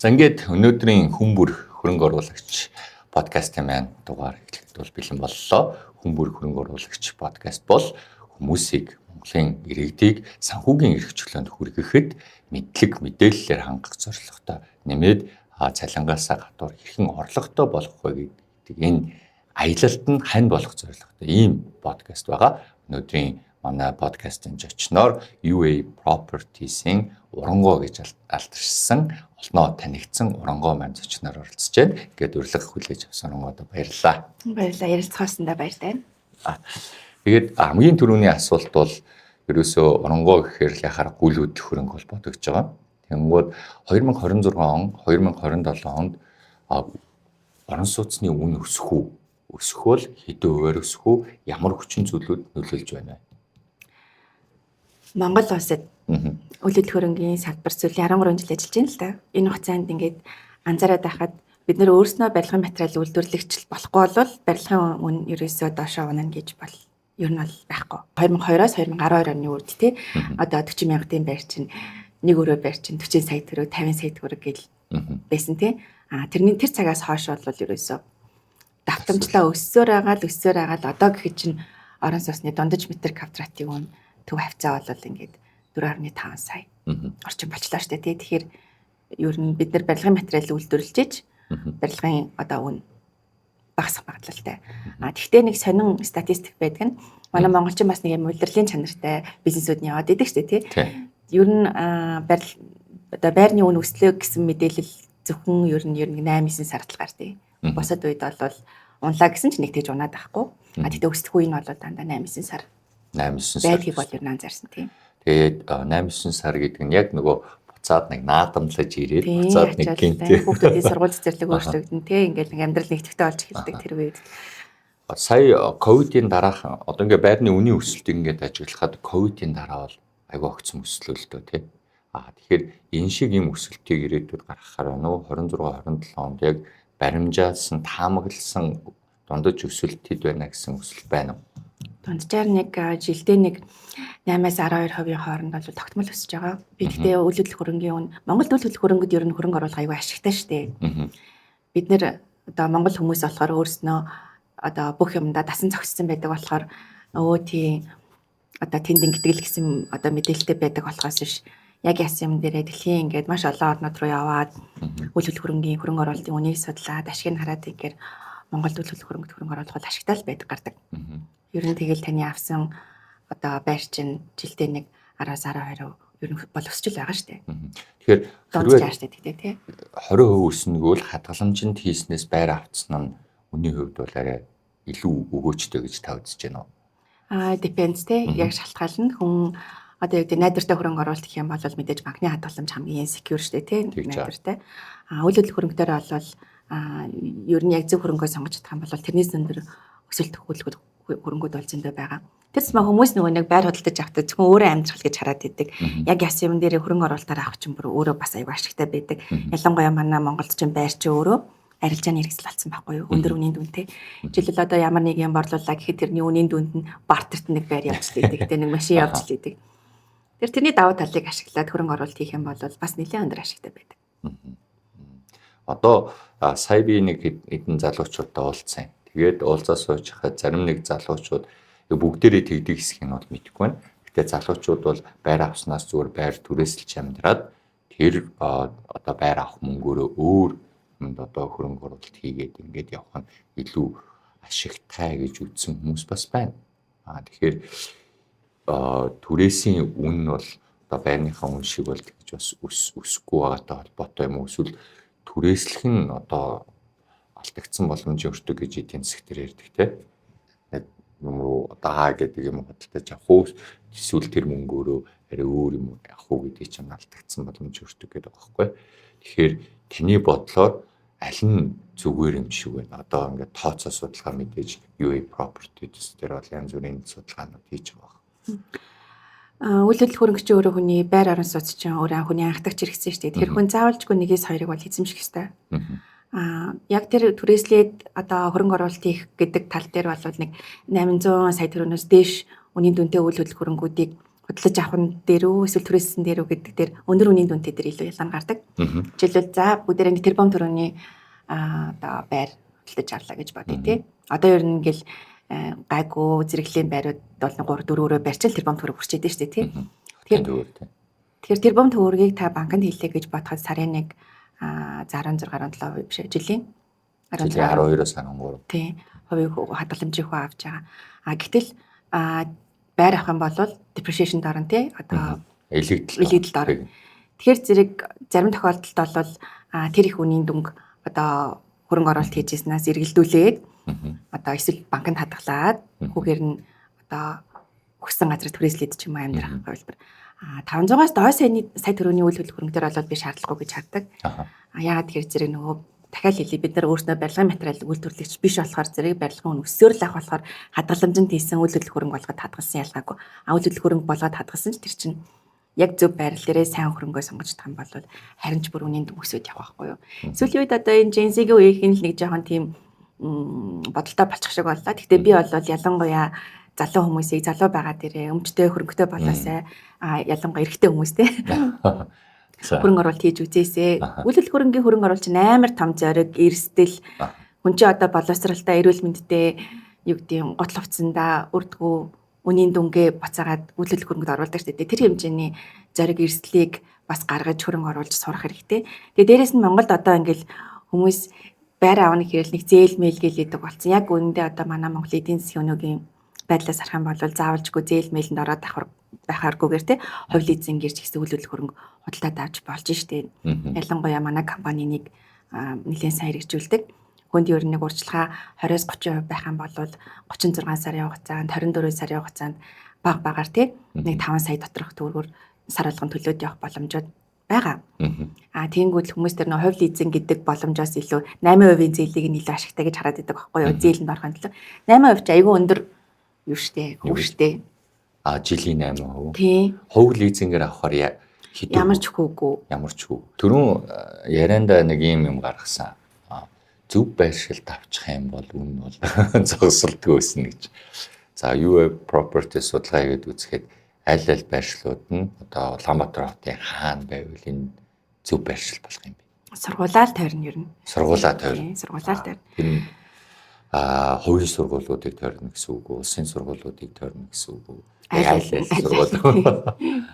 За, ингээд өнөөдрийн Хүмүүр хөрөнгө оруулагч подкастын маань дугаар эхлэхэд бол бэлэн боллоо. Хүмүүр хөрөнгө оруулагч подкаст бол хүмүүсийг, Монголын иргэдийг санхүүгийн эрх чөлөөнд хүргэхэд мэдлэг мэдээллээр хангах зорилготой, нэмээд цалингаасаа гадуур хэрхэн орлоготой болох вэ гэдэг энэ аялалд нь хань болох зорилготой ийм подкаст байгаа. Өнөөдрийн манай подкастын зочноор UA Properties-ийн Урангоо гэж алдаршсан, олноо танигдсан Урангоо маань зочноор оролцож байна. Ингээд урилга хүлээж авсан Урангоод баярлалаа. Баярлалаа. Ярилцсандаа баяртай. Тэгээд хамгийн түрүүний асуулт бол ерөөсөө Урангоо гэхээр л яхаар гүйл хөдлөх хөрөнгө бол бодогдож байгаа. Тэгэнгүүт 2026 он, 2027 онд орон сууцны үн өсөх үү? Өсөх бол хэдэн хувиар өсөх үү? Ямар хүчин зүйлүүд нөлөөлж байна вэ? Монгол улсад үйл хөдлөх хөрөнгийн салбар сүүлийн 13 жил ажиллаж байна л да. Энэ хугацаанд ингээд анзаараад байхад бид нэр өөрснөө барилгын материал үйлдвэрлэгч болохгүй бол барилгын үн ерөөсөө доошоо унана гэж бол ер нь бол байхгүй. 2002-оос 2012 оны үед тий одоо 40 мянгатын байр чинь, нэг өрөө байр чинь 40 сая төгрөг, 50 сая төгрөг гэл байсан тий. А тэрний тэр цагаас хойш бол ерөөсөө давтамжлаа өссөөр байгаа л, өссөөр байгаа л. Одоо гэхэд чинь орон сууцны дундаж метр квадратын үн төв хавцаа бол ингээд 4.5 сая орчим болчлоо штэ тий. Тэгэхээр ер нь бид нар барилгын материал үйлдвэрлэж барилгын одоо үн багасах магадлалтай. А тэгвэл нэг сонин статистик байдаг нь манай монголчин бас нэг юм улирлын чанартай бизнесүүд нь яваад идэг штэ тий. Ер нь барил одоо байрны үн өслөө гэсэн мэдээлэл зөвхөн ер нь 8 9 сард л гардаг. Бусад үед бол унлаа гэсэн ч нэг тэгж унаад байхгүй. А тэгтээ өсөх үе нь бол дандаа 8 9 сар 8 9 сар байдгийг бол ер нь анзаарсан тийм. Тэгээд 8 9 сар гэдэг нь яг нөгөө буцаад нэг наадамлаж ирээд буцаад нэг гинт хүүхдүүдийн сургууль цэцэрлэг өөрчлөгдөн тий, ингээл нэг амьдрал нэгтгэвтэй болж эхэлдэг тэр үед. Сая ковидын дараахан одоо ингээ байрны үнийн өсөлтийг ингээд ажиглахад ковидын дараа бол айгүй огцом өслөө л дөө тий. А тэгэхээр энэ шиг юм өсөлтийг ирээдүйд гаргахаар байна уу? 26 27 онд яг баримжаалсан, таамагласан дундаж өсөлт хэд байна гэсэн өсөлт байна уу? Дунджаар нэг жилдээ нэг 8-аас 12% хооронд бол тогтмол өсөж байгаа. Би гэхдээ үйл хөдлөх хөрөнгийн үн, Монголд үйл хөдлөх хөрөнгөд ер нь хөрөнгө оруулах аюу ашигтай шүү дээ. Бид нэр одоо монгол хүмүүс болохоор өөрснөө одоо бүх юмдаа дасан зогссон байдаг болохоор өө тий одоо тэнд ингэдэг л гэсэн одоо мэдээлэлтэй байдаг болохоос биш, яг яасан юм дээрээ дэлхийн ингээд маш олон орнууд руу яваад үйл хөдлөх хөрөнгийн хөрөнгө оруулалтын үнийг судлаад, ашиг нь хараад ихээр Монголд үйл хөдлөх хөрөнгөд хөрөнгө оруулах бол ашигтай л байдаг гардаг. Ер нь тэгэл таны авсан одоо байр чинь жилдээ нэг 10-аас 12% ер нь бол өсч л байгаа шүү дээ. Тэгэхээр хэрвээ тэгтээ тий 20% өснөгөөл хадгаламжинд хийснээс байр авцсан нь үнийн хувьд бол арай илүү өгөөчтэй гэж та үзэж байна уу? Аа, depends тий, яг шалтгаална. Хүн одоо яг найдвартай хөрөнгө оруулалт гэх юм бол мэдээж банкны хадгаламж хамгийн secure шүү дээ тий, найдвартай. А үйл хөдлөх хөрөнгөөр бол ер нь яг зөв хөрөнгөө сонгож чадах юм бол тэрнээс өндөр өсөлт хөлгөл хөрөнгүүд бол зөндөө байгаа. Тэр зам хүмүүс нөгөө нэг байр худалдаж авахтаа зөвхөн өөрөө амьдрах гэж хараад идэг. Яг яс юм дээр хөрөнгө оруулалтаар авах чинь бүр өөрөө бас аюу ашигтай байдаг. Ялангуяа манай Монголд чинь байр чи өөрөө арилжааны хэрэгсэл болсон байхгүй юу? Өндөр үнийн дүнтэй. Жишээлбэл, одоо ямар нэг юм борлууллаа гэхэд тэрний үнийн дүнд нь бартерт нэг байр явж л идэг, тэ, нэг машин явж л идэг. Тэрний давуу талыг ашиглаад хөрөнгө оруулалт хийх юм бол бас нэлээд өндөр ашигтай байдаг. Одоо сая би нэг хэдэн залуучуудтай уулзсан. Тэгээд уулзаа сууж хахад зарим нэг залуучууд, бүгдээрээ тэгдэг хэсгийг нь бол мэдэхгүй байна. Гэтэ залуучууд бол байр авснаас зүгээр байр түрээсэлж амьдраад тэр одоо байр авах мөнгөөрөө өөр юмд одоо хөрөнгө оруулалт хийгээд ингээд явах нь илүү ашигтай гэж үзсэн хүмүүс бас байна. А тэгэхээр түрээсийн үн бол одоо байрныхаа үн шиг бол тэгж бас өсөхгүй байгаатай холбоотой юм уу, эсвэл түрээслэх нь одоо алдагдсан боломжийн өртөг гэж эдийн засаг дээр ярьдаг те. Нэг юм руу одоо Аа гэдэг юм худалдаж авах уу, эсвэл тэр мөнгөөрөө арай өөр юм авах уу гэдгийг чинь алдагдсан боломжийн өртөг гэдэг байгаа байхгүй. Тэгэхээр таны бодлоор аль нь зүгээр юм шиг байна? Одоо ингээд тооцоо судалгаа мэдээж UA Properties дээр бол янз бүрийн судалгаанууд хийж байгаа. А үйл хөдлөх хөрөнгө чинь өөрөө хүний байр, орон сууц чинь өөрөө хүний анхдагч хэрэгцээ шүү дээ. Тэр хүн заавалжгүй нэгээс хоёрыг бол эзэмших ёстой. А яг тэр түрээслээд одоо хөрөнгө оруулалт хийх гэдэг тал дээр бол нэг 800 сая төгрөгнөөс дээш үнийн дүнтэй үйл хөдлөх хөрөнгүүдийг Худалдаж авах нь дээр үү эсвэл түрээссэн дээр үү гэдэг дээр өндөр үнийн дүнтэй дээр илүү ялгаа гардаг. Жишээлбэл, за, бүгдээрээ нэг тэрбум төгрөгийн одоо байр худалдаж авлаа гэж бодъё, тий. Одоо ер нь ингээл гайгүй зэрэглэлийн байрууд бол 3 4 өрөө барьчил тэрбум төгрөг хүрчээд шүү дээ, тий. Тэгэхээр тэрбум төгрөгийг та банкнд хийлээ гэж бодоход сарын нэг за 16.7% биш, жилийн 16 12-оос 13. Тий. Хувийн хадгаламжийн хүү авч байгаа. А гэтэл байр авах юм бол depreciation орно, тий. Одоо Илэгдэл. Илэгдэлд орно. Тэгэхээр зэрэг зарим тохиолдолд бол тэр их үнийн дүнг одоо хөрөнгө оруулалт хийж ирснээс эргэлдүүлээд, одоо эсвэл банкнд хадгалаад, хүүгээр нь одоо өгсөн газар түрээслээд ч юм уу амьдрах хувилбар. А 500-аас доош саяны сая төгрөгийн үйл хөдлөх хөрөнгө дээр бол би шаардлагагүй гэж хардаг. А яагаад тэгэхээр зэрэг нөгөө дахиад хэлье, бид нар өөрснөө барилгын материал үйлдвэрлэгч биш болохоор зэрэг барилгын үн өссөөр л авах болохоор хадгаламжинд хийсэн үйл хөдлөх хөрөнгө болгоод хадгалсан ялгаагүй. А үйл хөдлөх хөрөнгө болгоод хадгалсан ч тэр чинь яг зөв байрал дээрээ сайн хөрөнгөө сонгож чадах юм бол харин ч бүр үнийн дүн өсөд явах байхгүй юу. Сүүлийн үед одоо энэ Gen Z-ийн үеийнх нь л нэг жоохон тийм бодолтой болчих шиг боллоо. Гэхдээ би бол ялангуяа залуу хүмүүсийг залуу байгаа дээрээ өмчтэй хөрөнгөтэй болоосай, а ялангуяа эрэгтэй хүмүүстэй хөрөнгө оруулалт хийж үзээсэй. Үйл хөдлөх хөрөнгийн хөрөнгө оруулалт чинь амар том зориг, эрсдэл. Хүн чинь одоо боловсралтай, эрүүл мэндтэй, юу гэдэг, гутал хувцсандаа өрдгүү үнийн дүнгээ буцаагаад үйл хөдлөх хөрөнгөд оруулдаг шүү дээ. Тэр хэмжээний зориг, эрсдлийг бас гаргаж хөрөнгө оруулж сурах хэрэгтэй. Тэгээ дээрэс нь Монголд одоо ингээл хүмүүс байр авах хэрэг нэг зээл мэйл гэлээдэг болсон. Яг үүндээ одоо манай Монгол эдийн засгийн өнөөгийн байдлаас харах юм бол заавалжгүй зээл мэлэнд ороод авах байхааргүйгээр, те, хувь лизингээр ч гэсэн үйл хөдлөх хөрөнгө худалдаад авч болж штэ. Ялангуяа манай компани нэг нэлээд сайн хэрэгжүүлдэг. Хүнд ер нь нэг урьдчилгаа 20-оос 30% байх юм бол 36 сарын хугацаанд, 24 сарын хугацаанд баг багаар, тий, нэг 5 сая доторх төгрөгөөр сар болгон төлөөд явах боломжууд байгаа. А тийнгүүт хүмүүс тэр нөө хувь лизинг гэдэг боломжоос илүү 8% зээлийг нь илүү ашигтай гэж хараад байдаг байхгүй юу? Зээлэнд орохын төлөө. 8% ч айгүй өндөр юу штэ, хөв штэ. А жилийн 8%. Тий. Хувь лизингээр авахар хэд Ямар ч хүүгүй. Ямар ч хүү. Түрүүн яриандаа нэг юм юм гаргасан. Зөв байршилд авчих юм бол үн бол зогсолтгүй өснө гэж. За, UA property судалгаа хийгээд үзэхэд аль аль байршлууд нь одоо Улаанбаатар хотын хаана байвал энэ зөв байршил болох юм бэ? Сургуулаа л тойрно ер нь. Сургуулаа тойрно. Сургуулаа л тойрно. Тэр нь хувийн сургуулиудыг тойрно гэсэн үг үү? Улсын сургуулиудыг тойрно гэсэн үг үү? Аль аль сургууль.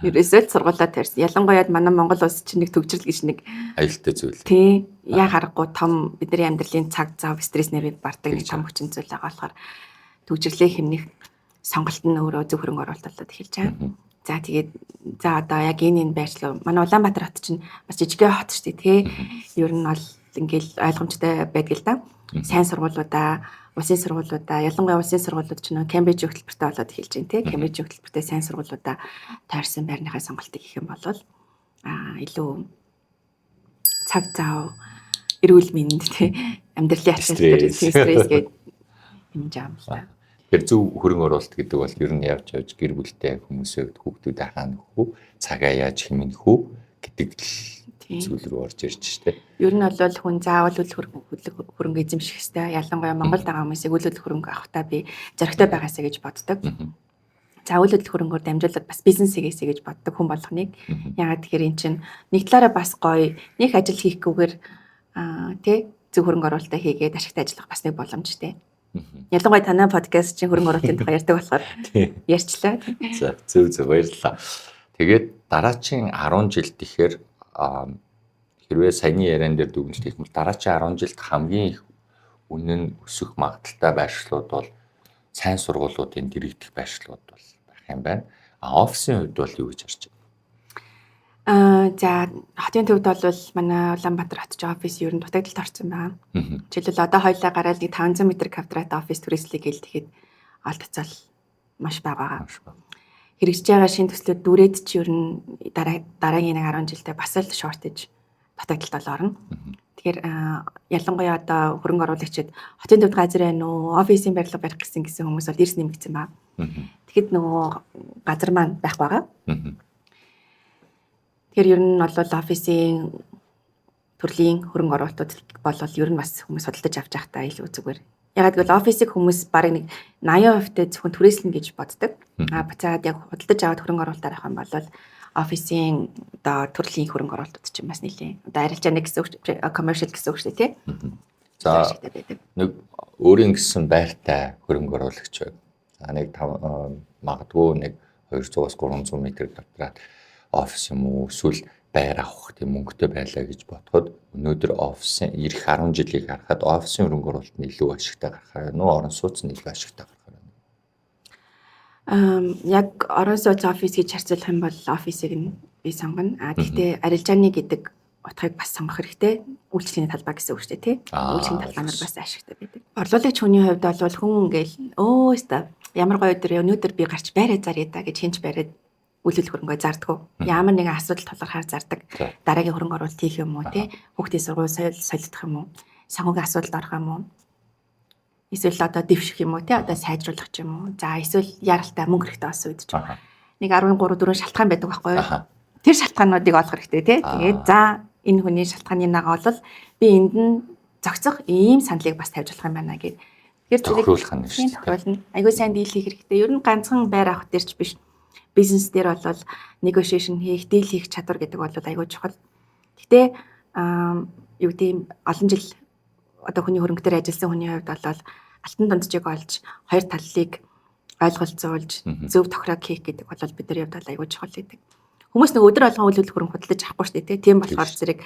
Ерөөсөө л сургуулаа тойрсон. Ялангуяа манай Монгол улс чинь нэг төгжрөл гэж нэг аюултай зүйл. Тий. Яа харахгүй том бидний амьдралын цаг зав, стресс нэрийг бардаг нэг том хүчин зүйл байгаа болохоор төгжрлээ хэмнэх сонголт нь өөрөө зөв хөрөнгө оруулалт болоод эхэлж байгаа. За, тэгээд за, одоо яг энэ байршлуу манай Улаанбаатар хот чинь бас жижигхэн хот шүү дээ, тий. Ер нь бол ингээл ойлгомжтой байдаг л да. Сайн сургуулиудаа, улсын сургуулиудаа, ялангуяа улсын сургуулиуд чинь Кембрижийн хөтөлбөртэй болоод эхэлж байна, тий. Кембрижийн хөтөлбөртэй сайн сургуулиудаа тойрсон байрныхаа сонголтыг хийх юм бол илүү цаг зав, эрүүл мэнд, тий, амьдралын ачаал дээр стресс гэдэг юм жаам л та. Тэгэхээр зөв хөрөнгө оруулалт гэдэг бол ер нь явж явж гэр бүлтэй хүмүүсээ, хүүхдүүдээ хаана нөхөх үү, цагаа яаж хэмнэх үү гэдэг л зүйл рүү орж ирж штэ. Ер нь бол хүн заавал үл хөрөнгө эзэмших ёстой. Ялангуяа Монголд байгаа хүмүүсийг үл хөрөнгө авахдаа би зоригтой байгаасаа гэж боддог. За, үйл хөдлөх хөрөнгөөр дамжуулаад бас бизнес хийгээсэй гэж боддог хүн болгоныг. Яагаад тэгэхээр эн чинь нэг талаараа бас гоё, нэг ажил хийхгүйгээр тий, зөв хөрөнгө оруулалтаа хийгээд ашигтай ажиллах бас нэг боломжтой. Ялангуяа танай подкаст чинь хөрөнгө оруулалтын тухай ярьдаг болохоор ярьчлаа. За, зөв зөв, баярлалаа. Тэгээд дараачийн 10 жилд ихээр хэрвээ саяны яриан дээр дүгнэлт хийх юм бол дараачийн 10 жилд хамгийн их үнэн нь өсөх магадлалтай байршлууд бол сайн сургуулиудын дэрэгдэх байршлууд бол байх юм байна. А офисын хувьд бол юу гэж харж байна? За, хотын төвд бол манай Улаанбаатар хот ч офис ер нь дутагдалд орсон байгаа. Жишээлбэл, одоо хоёлаа гараад нэг 500 м квадрат офис түрээслэе гээл тэгэхэд олдцол маш бага байгаа. Хэрэгжиж байгаа шинэ төслүүд дүрээд чи ер нь дараагийн нэг 10 жилдээ бас л shortage, дутагдалд бол орно. Тэгэхээр ялангуяа одоо хөрөнгө оруулагчид хотын төвд газар байна уу, офисын барилга барих гэсэн гэсэн хүмүүс бол эрс нэмэгдсэн байна. Тэгэхэд нөгөө газар маань байхгүй байгаа. Тэгэхээр ер нь бол офисын төрлийн хөрөнгө оруулалтууд болол ер нь бас хүмүүс худалдаж авч байхдаа илүү зүгээр Ягаад гэвэл офисыг хүмүүс бараг нэг 80% та зөвхөн түрээслэнэ гэж боддог. А буцаад яг худалдаж аваад хөрөнгө оруулалтаар авах юм бол офисын одоо төрлийн хөрөнгө оруулалтууд чинь бас нэлээд одоо арилжааны гэсэн үг, commercial гэсэн үг шүү дээ, тий. За, нэг өөрийн гэсэн байртай хөрөнгө оруулагч байг. За, нэг магадгүй нэг 200-аас 300 м квадрат офис юм уу, эсвэл байр авах тийм мөнгөтэй байлаа гэж бодоход өнөөдөр офисын ирэх 10 жилийг харахад офисын хөрөнгө оруулалт нь илүү ашигтай гарахаар байна уу, орон сууц нь илүү ашигтай гарахаар байна уу? Яг орон сууц, офис гэж харьцуулах юм бол офисыг нь би сонгоно. А гэхдээ арилжааны гэдэг утгыг бас сонгох хэрэгтэй. Үйлчлэгийн талбай гэсэн үг шүү дээ, тий. Үйлчлэгийн талбайнаар бас ашигтай байдаг. Борлуулагч хүний хувьд бол хүн ингээл өө өста ямар гоё өдөр, өнөөдөр би гарч байраа заръя да гэж хинч бариад үйл хөдлөх хөрөнгөө зардаггүй. Ямар нэгэн асуудал тулгархаар зардаг. Дараагийн хөрөнгө оруулалт хийх юм уу, тий. Хүүхдийн сургууль солигдох юм уу? Санхүүгийн асуудалд орох юм уу? Эсвэл одоо дэвших юм уу, тий, одоо сайжруулах ч юм уу. За, эсвэл яралтай мөнгө хэрэгтэй болсон үед ч нэг 13 4 шалтгаан байдаг байхгүй юу? Тэр шалтгаануудыг олох хэрэгтэй, тий. Тэгээд за, энэ хүний шалтгааны нагаа бол би энд нь зохицох ийм саналыг бас тавьж болох юм байна гэд. Тэгэхээр тохируулах нь шүү дээ. Тохируулна. Айгуу сайн deal хийх хэрэгтэй. Ер нь ганцхан байр авах дээр ч биш. Бизнес дээр бол negotiation хийх, deal хийх чадвар гэдэг бол айгуу чухал. Гэтэ юу гэдэг, олон жил одоо хүний хөрөнгө дээр ажилласан хүний хувьд бол алтан дунджийг олж, хоёр таллыг ойлголцуулж, зөв тохироог хийх гэдэг бол бидний хувьд бол айгүй чухал гэдэг. Хүмүүс нэг өдөр болгон үйл хөдлөх хөрөнгө худалдаж авахгүй шүү дээ. Тийм болохоор зэрэг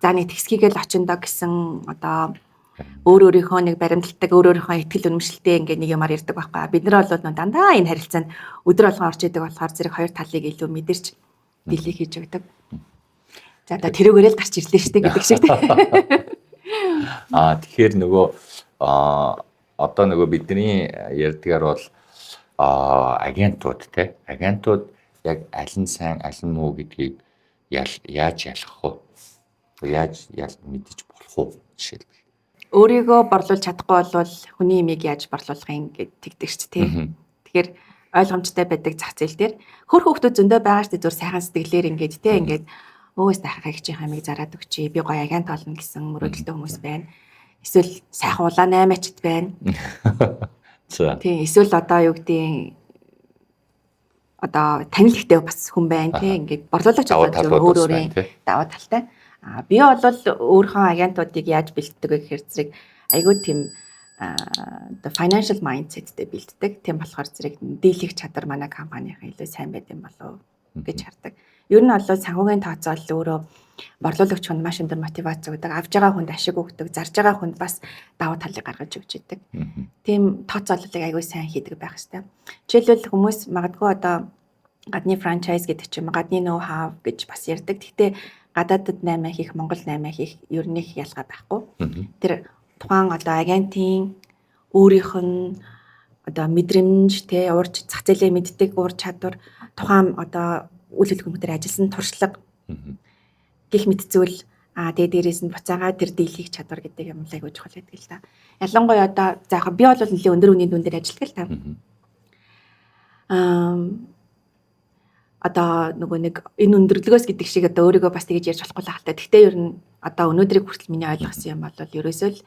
за, нэг тэгсгийгээл очиндоо гэсэн одоо өөр өөрийнхөө нэг баримталдаг, өөр өөрийнхөө итгэл үнэмшилтэй ингээд нэг юмар ирдэг байхгүй. Бид нар бол нөө дандаа энэ харилцаанд өдөр болгон орж идэг болохоор зэрэг хоёр талыг илүү мэдэрч deal ийг хийж өгдөг. За, одоо тэрүүгээрээ л гарч ирлээ шүү дээ гэдэг шиг, тийм. Аа, тэгэхээр нөгөө одоо нөгөө бидний ярьдгаар бол агентууд, те, агентууд яг аль нь сайн, аль нь муу гэдгийг яаж ялгах вэ? Яаж ял мэдэж болох уу жишээлбэл? Өөрийгөө борлуулж чадахгүй бол хүний имийг яаж борлуулах юм гэд тэгдэг шүү дээ. Тэгэхээр ойлгомжтой байдаг зах зээл дээр хөр хүүхдүүд зөндөө байгаа шүү дээ. Зүр сайхан сэтгэлээр ингээд, те, ингээд өөс дахиад хагчийн хамыг зараад өгчий. Би гоё агент болно гэсэн мөрөөдөлтэй хүмүүс байна. Эсвэл сайхан улаан аймаачд байна. Тийм, эсвэл одоо юу гэдгийг, одоо танил ихтэй бас хүн байна, тийм, ингээд борлуулагч бол өөр өөрийн даваа талтай. А би бол өөрийнхөө агентуудыг яаж бэлддэг вэ гэхээр зэрэг айгүй тийм одоо financial mindset-тэй бэлддэг. Тийм болохоор зэрэг deal эх чадвар манай компанийн илүү сайн байд юм болов уу гэж хардаг. Ер нь бол санхүүгийн тооцоолол өөрөө борлуулагч хүнд маш өндөр мотивац өгдөг. Авж байгаа хүнд ашиг өгдөг, зарж байгаа хүнд бас давуу талыг гаргаж өгч идэг. Тийм тооцооллыг аягүй сайн хийдэг байх хэрэгтэй. Жишээлбэл, хүмүүс магадгүй одоо гадны франчайз гэдэг ч юм, гадны ноу хав гэж бас ярьдаг. Гэхдээ гадаадд 8 хийх, Монгол 8 хийх ер нь их ялгаа байхгүй. Тэр тухайн одоо агентийн өөрийнх нь одоо мэдрэмж, те, урж зах зээлээ мэддэг ур чадвар, тухайн одоо үйл хөдлөх дээр ажилласан туршлага гэх мэт зүйл, тэгээ дээрээс нь буцаагаа тэр deal хийх чадвар гэдэг юм л айгуу чухал байдаг л та. Ялангуяа одоо за яг би бол нэлээд өндөр үнийн дүн дээр ажилладаг л та. Одоо нөгөө нэг энэ өндөрлөгөөс гэдэг шиг одоо өөрийгөө бас тэгэж ярьж болохгүй л хальтаа. Гэхдээ ер нь одоо өнөөдрийг хүртэл миний ойлгосон юм бол ерөөсөө л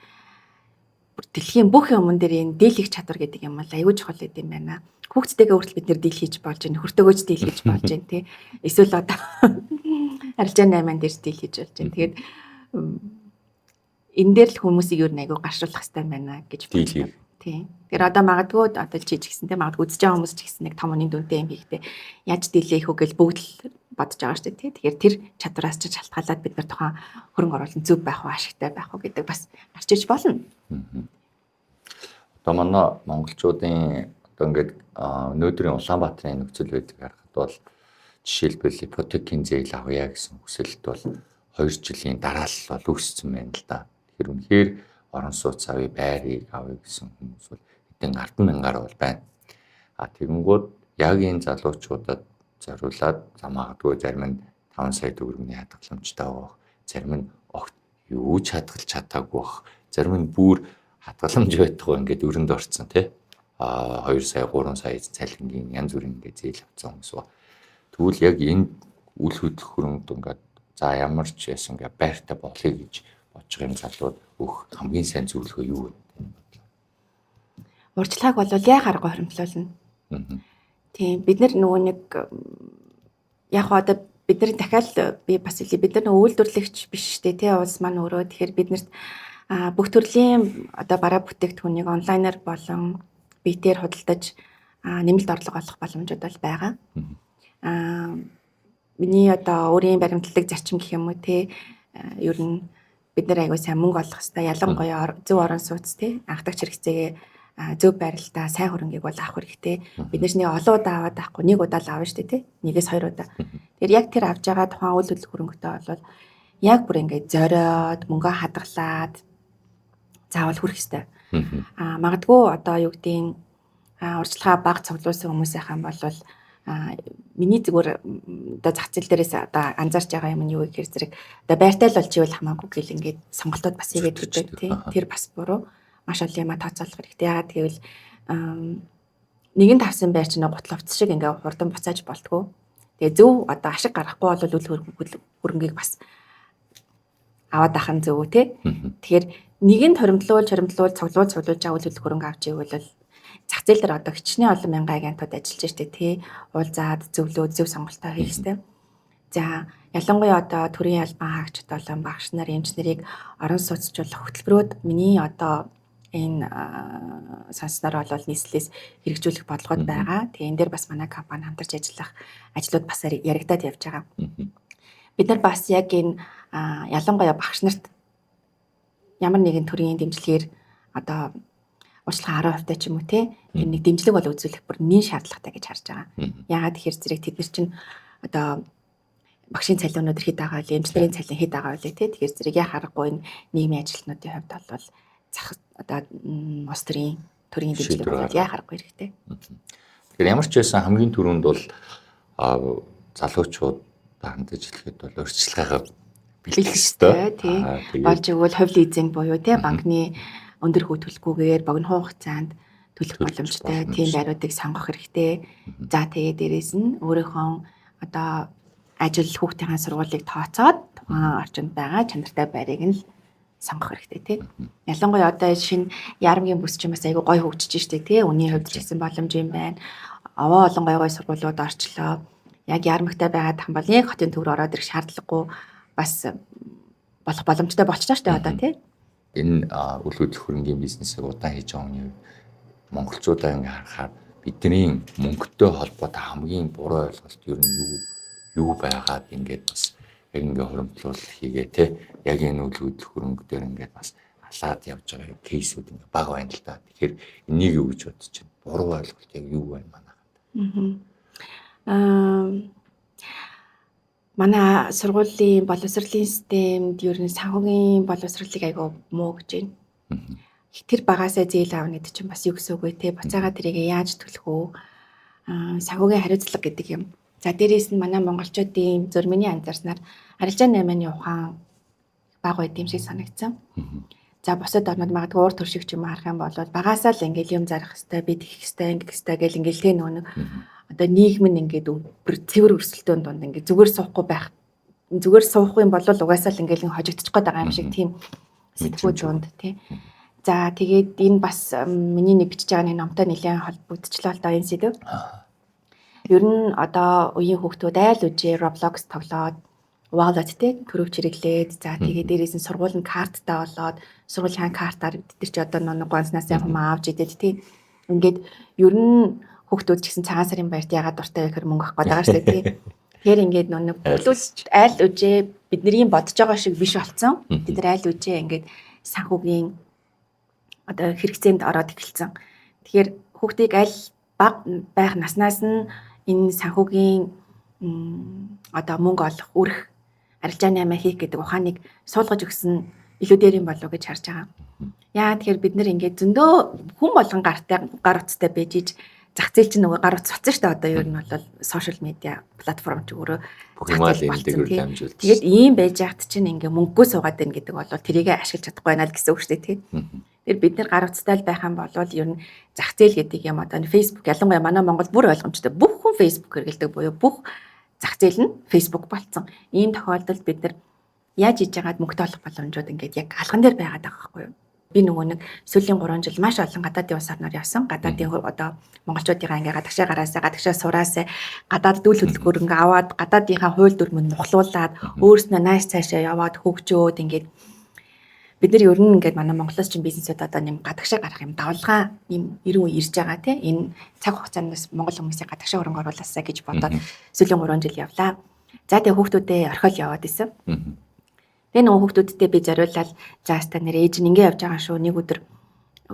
бүр дэлхийн бүх юмн дээр энэ deal хийх чадвар гэдэг юм бол аюул чухал байд юм байна. Хүүхдтэйгээ хүртэл бид нэр deal хийж болж байна. Хөртөөгөөч deal хийж болж байна, тий. Эсвэл одоо арилжаа 8 дээр deal хийж болж байна. Тэгээд энэ дээр л хүмүүсийг ер нь аягүй гаршуулах хэрэгтэй байна гэж боддог. Тийм. Тэгэхээр одоо магадгүй одоо чи ч гэсэн, те, магадгүй үзэж байгаа хүмүүс ч гэсэн нэг том үнийн дүнтэй юм хийхдээ яаж deal хийх үү гэж бүгд л бодож байгаа шүү дээ, тий. Тэгэхээр тэр чадвараас ч шалтгаалаад бид нар тухайн хөрөнгө оруулалт зөв байх уу, ашигтай байх уу гэдэг бас гарч ирж болно. Одоо манай монголчуудын одоо ингээд өнөөдрийн Улаанбаатарын нөхцөл байдлыг харахад бол жишээлбэл ипотекийн зээл авъя гэсэн хүсэлт бол 2 жилийн дараа л бол үүссэн байна л да. Тэгэхээр үнэхээр орон сууц авъя, байрыг авъя гэсэн хүмүүс бол хэдэн 10 мянгаар бол байна. А тэгэнгүүт яг энэ залуучуудад зориулаад, за, магадгүй зарим нь 5 сая төгрөгийн хадгаламжтай байх, зарим нь огт юу ч хадгалж чадаагүй байх, зарим нь бүр хадгаламж байтугай ингээд өрөнд орцсон, тий. А 2 сая, 3 сая цалингийн янз бүрийн ингээд зээл авсан хүмүүс ба. Тэгвэл яг энэ үл хөдлөх хөрөнгөд ингээд за, ямар ч байсан ингээд байртай болъё гэж бодож байгаа юм залууд өөх хамгийн сайн зөвлөгөө юу вэ? Урьдчилгааг бол яа харахгүй хоримтлуулна. Тийм, бид нар нөгөө нэг яг одоо бид нар дахиад би бас хэлье, бид нар үйлдвэрлэгч биш шүү дээ, тий, улс маань өөрөө. Тэгэхээр биднэрт бүх төрлийн одоо бараа бүтээгдэхүүнийг онлайнаар болон биетээр худалдаж нэмэлт орлого олох боломжууд бол байгаа. Миний одоо өөрийн баримтлагдаг зарчим гэх юм уу, тий, ер нь бид нар аягүй сайн мөнгө олох хэвээр, ялангуяа зөв орон сууц, тий, анхдагч хэрэгцээгээ зөв байралтаа сайн хөрөнгийг бол авах хэрэгтэй. Бид нар нэг олон удаа аваад авахгүй, нэг удаа л авна шүү дээ, тий. Нэгээс хоёр удаа. Тэгэхээр яг тэр авж байгаа тухайн үйл хөдлөх хөрөнгөтэй бол яг бүр ингээд зориод мөнгө хадгалаад заавал хүрэх хэвээр. Магадгүй одоо юу гэдгийг урьдчилгаа бага цуглуулсан хүмүүс байх юм бол миний зүгээр одоо зах зээл дээрээс одоо анзаарч байгаа юм нь юу гэхээр зэрэг одоо байртай л болж ивэл хамаагүй гэл ингээд сонголтууд бас хийгээд өгдөг, тий. Тэр бас буруу. Маш олон юма тооцоолох хэрэгтэй. Яагаад гэвэл нэгэн тавсан байр чинь гутал хувцас шиг ингээ хурдан буцааж болтгоо. Тэгээ зөв одоо ашиг гаргахгүй бол үл хөрөнгийг бас аваад ахын зөв, тий. Тэгэхээр нэгэнд хоримтлуулж цуглуул цуглуулж авал үл хөрөнгө авч ивэл зах зээл дээр одоо хичнээн олон мянган агентууд ажиллаж штэ, тий. Уулзаад зөвлөө зөв сонголтоо хийх хэрэгтэй. За, ялангуяа одоо төрийн албан хаагчид болон багш нар, эмч нарыг орон сууцчлах хөтөлбөрүүд миний одоо энэ сонсноор бол нийслэлээс хэрэгжүүлэх бодлогод байгаа. Тэгээ энэ дээр бас манай компани хамтарч ажиллах ажлууд бас яригадаад явж байгаа. Бид нар бас яг энэ ялангуяа багш нарт ямар нэгэн төрлийн дэмжлэгээр одоо урьдчилгаа 10% ч юм уу, те, тэр нэг дэмжлэг бол үзүүлэх бүр нэн шаардлагатай гэж харж байгаа. Яагаад тэгэхээр зэрэг тэд нар чинь одоо багшийн цалин өнөдөр хэд байгаа вэ, эмч нарын цалин хэд байгаа вэ, те. Тэгэхээр зэрэг яа харахгүй энэ нийгмийн ажилтнуудын хувьд бол зах одоо улс төрийн дэмжлэг бол яа харахгүй хэрэгтэй. Тэгэхээр ямар ч байсан хамгийн түрүүнд бол залуучууд хандаж хэлэхэд бол урьдчилгаагаа бэлтгэх ёстой, тий. Болж игэл хувь лизинг буюу тий банкны өндөр хүү төлөхгүйгээр богино хугацаанд төлөх боломжтой тийм байруудыг сонгох хэрэгтэй. За, тэгээ дээрэс нь өөрийнхөө одоо ажил, хүүхдийн сургуулийг тооцоод тухайн орчинд байгаа чанартай байрыг нь л сонгох хэрэгтэй, тий. Ялангуяа одоо шинэ Ярамгийн бүс чинь бас айгүй гоё хөгжиж штэ, тий. Үнийн хувьд ч гэсэн боломж юм байна. Овоо олон гоё гоё сургуулиуд орчлоо. Яг Ярамгтай байгаад хам бол нэг хотын төв рүү ороод ирэх шаардлагагүй бас болох боломжтой болчихлоо штэ одоо, тий. Энэ үл хөдлөх хөрөнгийн бизнесийг удаан хийж байгаа хүний монголчуудаа ингээ харахаар бидний мөнгөтэй холбоотой хамгийн буруу ойлголт ер нь юу байгаад ингээд бас яг ингээ хуримтлуул хийгээ, те, яг энэ үл хөдлөх хөрөнгө дээр ингээд бас алаад явж байгаа кейсүүд ингээ бага байна л да. Тэгэхээр энийг юу гэж бодож байна? Буруу ойлголт яг юу байна манайхад? Манай сургуулийн боловсролын системд ер нь санхүүгийн боловсролыг айгүй муу гэж байна. Тэр багасаа зээл аавна гэдэг чинь бас юу гэсэн үг вэ, те? Буцаага тэрийг яаж төлөх вэ? Санхүүгийн хариуцлага гэдэг юм. За, дээрээс нь манай монголчуудын зөв миний анзаарснаар арилжаа 8-ны ухаан бага байд юм шиг санагдсан. За, бусад орнууд магадгүй уур туршиг ч юм харах юм бол багасаа л ингээл юм зарах хэвээр, бид хийх хэвээр, ингэх хэвээр гэл ингээл тэ нөгөө нэг одоо нийгэм нь ингээд бүр цэвэр өрсөлдөөн дунд ингээд зүгээр суухгүй байх, зүгээр суух юм бол угаасаа л ингээл хожигдчих гээд байгаа юм шиг тийм сэтгүү дунд, тий. За, тэгээд энэ бас миний нэг бичиж байгаа нэг номтой нэлээд холбогдчихлоо л доо энэ сэдэв. Ер нь одоо үеийн хүүхдүүд айл үжээ Roblox тоглоод, wallet те төрөв чирэглээд, за тэгээд дээрээс нь сургууль нь карттай болоод сургуулийн картаар бид нар чи одоо нэг ганцнаас юм авч идээд, тий. Ингээд ер нь хүүхдүүд ч гэсэн цагаан сарын баярт ягаад дуртай вэ гэхээр мөнгө авах гээд байгаа шүү дээ, тий. Тэгэхээр ингээд нэг хүүхдүүд айл үжээ бидний бодож байгаа шиг биш болцсон. Бид нар айл үжээ ингээд санхүүгийн одоо хэрэгцээнд ороод эхэлсэн. Тэгэхээр хүүхдийг аль бага байх наснаас нь энэ санхүүгийн одоо мөнгө олох, үрэх, арилжааны амиа хийх гэдэг ухааныг суулгаж өгсөн илүү дээр юм болов уу гэж харж байгаа. Яа тэгэхээр бид нэр ингээд зөндөө хүн болгон гартай гар утастай байж иж зах зээл чинь нөгөө гар утас болсон шүү дээ. Одоо ер нь бол сошиал медиа платформ ч өөрөө бүх юмаа л энэ дээгүүр дамжуулж. Тэгээд ийм байж хат чинь ингээ мөнгөө суугаад байна гэдэг бол тэрийг ашиглаж чадахгүй байна л гэсэн үг шүү дээ, тий. Тэр бид нар гар утастай л байх юм бол ер нь зах зээл гэдэг юм одоо Facebook, ялангуяа манай Монгол бүр ойлгомжтой. Бүх хүн Facebook хэрэглэдэг буюу бүх зах зээл нь Facebook болцсон. Ийм тохиолдолд бид нар яаж хийж байгаад мөнгөтэй олох боломжууд ингээд яг алган дээр байгаад байгаа байхгүй юу? Би нөгөө нэг сүүлийн 3 жил маш олон гадаадын улс орноор явсан. Гадаадын одоо монголчуудыгаа ингээ гадагшаа гараасаа, гадагшаа сураасаа, гадаад дүүл хөдөлгөөр ингээ аваад гадаадынхаа хууль дүрмөнд нухлуулад өөрснөө нааш цаашаа яваад хөгжөөд ингээд бид нар ер нь ингээд манай Монголоос чинь бизнесүүд одоо нэм гадагшаа гарах юм давлгаа юм 90 үе ирж байгаа тий. Энэ цаг хугацаанд монгол хүмүүсийг гадагшаа хөрөнгө оруулаасаа гэж бодоод сүүлийн 3 жил явлаа. За тэгээ хүүхдүүдээ орхиол яваад исэн. Тэгээ нөгөө хүүхдүүдтэй би зориулаад за хаста нэр ээж нь ингэ явж байгаа шүү. Нэг өдөр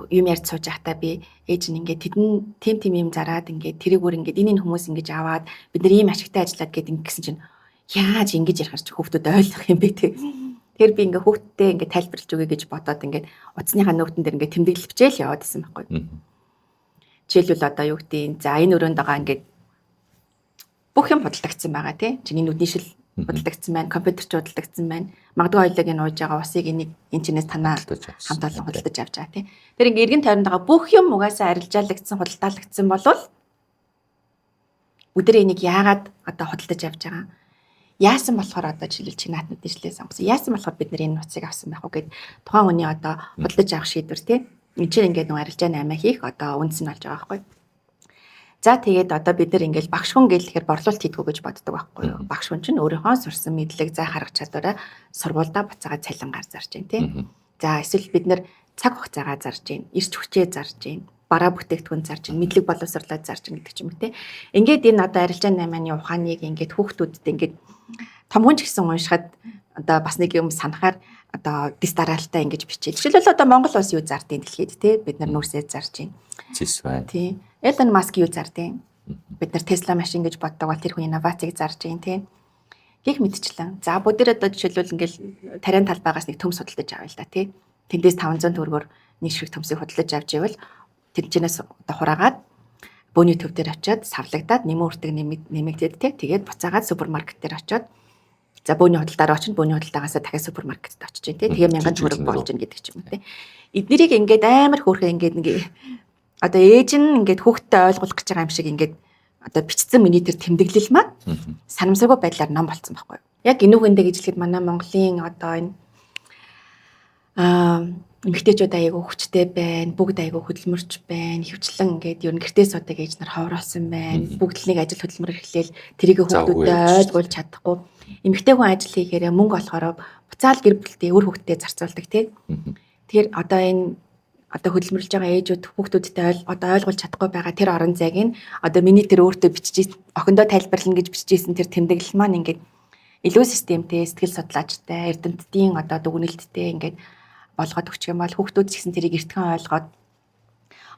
юм ярьж сууж байхдаа би ээж нь ингээ тэдэн тим тим юм зараад ингээ тэрийг бүр ингээ энэ хүмүүс ингэж аваад бид нар ийм ашигтай ажиллаад гэд ингэсэн чинь яаж ингэж ярихар чи хүүхдүүд ойлгох юм бэ те. Тэгэхээр би ингээ хүүхдтэй ингээ тайлбарлаж өгье гэж бодоод ингээ утасныхаа нөтөн дээр ингээ тэмдэглэл бичээл яваад исэн байхгүй. Жишээлбэл одоо юу гэдгийг за энэ өрөөнд байгаа ингээ бүх юм худалдагдсан байгаа тий. Чиний нүдний шил худалдагдсан байна, компьютер ч худалдагдсан байна. Магадгүй хоёлыг энэ ууж байгаа усыг энийг энэ чинээс танаа хамт олон худалдаж авч байгаа тий. Тэр ингээ эргэн тойронд байгаа бүх юм угаасаа арилжаалагдсан, худалдаалагдсан болвол бүгдээ энийг яагаад одоо худалдаж авч байгаа? Яасан болохоор одоо жишээлбэл чи наатнуудын шилээ сонгосон. Яасан болохоор бид нар энэ нууцыг авсан байх вэ гэд тухайн хүний одоо худалдаж авах шийдвэр тий. Энд чинь ингээд нэг арилжаа 8 хийх одоо үндэс нь болж байгаа байхгүй. За тэгээд одоо бид нар ингээл багш хүн гэлэхээр борлуулалт хийдгүү гэж боддог байхгүй юу? Багш хүн чинь өөрийнхөө сурсан мэдлэг, заах арга чадвараа сургуульдаа буцаагаад цалингаар зарж байна тий. За эсвэл бид нар цаг хугацаагаа зарж байна, эрч хүчээ зарж байна, бараа бүтээгдэхүүн зарж байна, мэдлэг боловсрлоо зарж байна гэдэг ч юм уу тий. Ингээд энэ одоо арилжаа 8-ны ухааныг ингээд хүүхдүүдэд ингээд том хүн ч гэсэн уншихад одоо бас нэг юм санахаар одоо дис дараалтай ингэж бичээл. Жишээлбэл одоо Монгол улс юу зардیں дэлхийд тий, бид нар нүрсээ зарж байна. Зис байна. Тий. Элон Маск юу зардیں? Бид нар Tesla машин гэж боддог бол тэр хүн инновацийг зарж байна тий. Гэх мэтчлэн. За бүгд одоо жишээлбэл ингээл тариан талбайгаас нэг төмс худалдаж авъя л да тий. Тэндээс 500 төгрөгөөр нэг шиг төмсийг худалдаж авч ивэл тэнцэнээс одоо хураагаад бөөний төв дээр очиод савлагдаад нэмэн үртэг нэмэгдээд тий. Тэгээд буцаагаад супермаркет дээр очиод за бөөний худалдаар очино, бөөний худалдаагаасаа дахиад супермаркетд очиж чинь тий. Тэгээ 1000 төгрөг болж гин гэдэг ч юм уу тий. Эднэрийг ингээд амар хөөрхөн ингээд нэг одоо ээж нь ингээд хүүхдтэй ойлгуулах гэж байгаа юм шиг ингээд одоо бичсэн миний тэр тэмдэглэл маань санамсаргүй байдлаар ном болцсон байхгүй юу. Яг энэ үгэндээ гэж хэлэхэд манай Монголын одоо энэ эмэгтэйчүүд аягүй хүчтэй байна, бүгд аягүй хөдөлмөрч байна, хөвчлэн ингээд ер нь гэртээ суудаг ээж нар ховроолсон байна. Бүгд л нэг ажил хөдөлмөр эрхлээл тэрийг хүүхдүүдэд ойлгуулж чадахгүй. Эмэгтэй хүн ажил хийхээрээ мөнгө олохороо буцаал гэр бүлтэй үр хүүхдтэй зарцуулдаг тий. Тэгэхээр одоо энэ одоо хөдөлмөрлөж байгаа ээжүүд хүүхдүүдтэй одоо ойлгуулж чадахгүй байгаа тэр орон зайг нь одоо миний тэр өөртөө бичиж охиндоо тайлбарлана гэж бичижсэн тэр тэмдэглэл маань ингээд илүү системтэй, сэтгэл судлаачтай, эрдэмтдийн одоо дүгнэлттэй ингээд болгоод өгчих юм бол хүүхдүүд ч гэсэн тэрийг эртхэн ойлгоод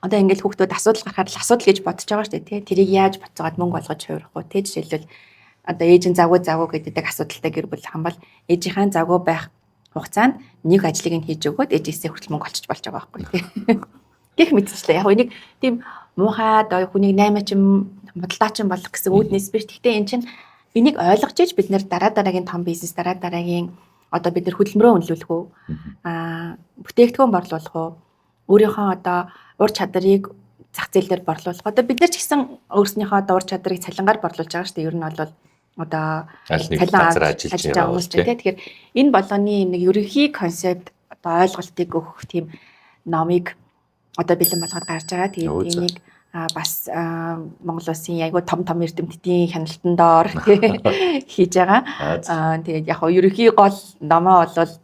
одоо ингээд хүүхдүүд асуудал гарахаар л асуудал гэж бодож байгаа шүү дээ тий. Тэрийг яаж буцаагаад мөнгө болгож хувирах вэ тий. Жишээлбэл одоо ээж нь завгүй завгүй гэдэг асуудалтай гэр бүл хам бол ээжийнхээ завгүй байх хугацаанд нэг ажлыг нь хийж өгөөд ээжээсээ хүртэл мөнгө олчиж болж байгаа байхгүй тий. Гэх мэтчлээ. Яг энийг тийм муухай одоо хүнийг наймаачин худалдаачин болох гэсэн үүднээс биш. Гэхдээ эн чинь энийг ойлгож иж бид нэр дараа дараагийн том бизнес, дараа дараагийн одоо бид нар хөдөлмөрөө үнэлүүлэх үү, бүтээгдэхүүн борлуулах уу, өөрийнхөө одоо ур чадрыг зах зээл дээр борлуулах. Одоо бид нар ч гэсэн өөрснийхөө одоо ур чадрыг цалингаар борлуулж байгаа шүү дээ. Ер нь бол одоо цалин газар ажиллаж байгаа хүмүүс ч тийм. Тэгэхээр энэ болгоны нэг ерөнхий концепт одоо ойлголтыг өгөх тийм номыг одоо бэлэн болгоод гарч байгаа. Тэгээд энийг бас Монгол улсын айгүй том том эрдэмтдийн хяналтан доор хийж байгаа. Тэгээд яг хоо ерөнхий гол номоо бол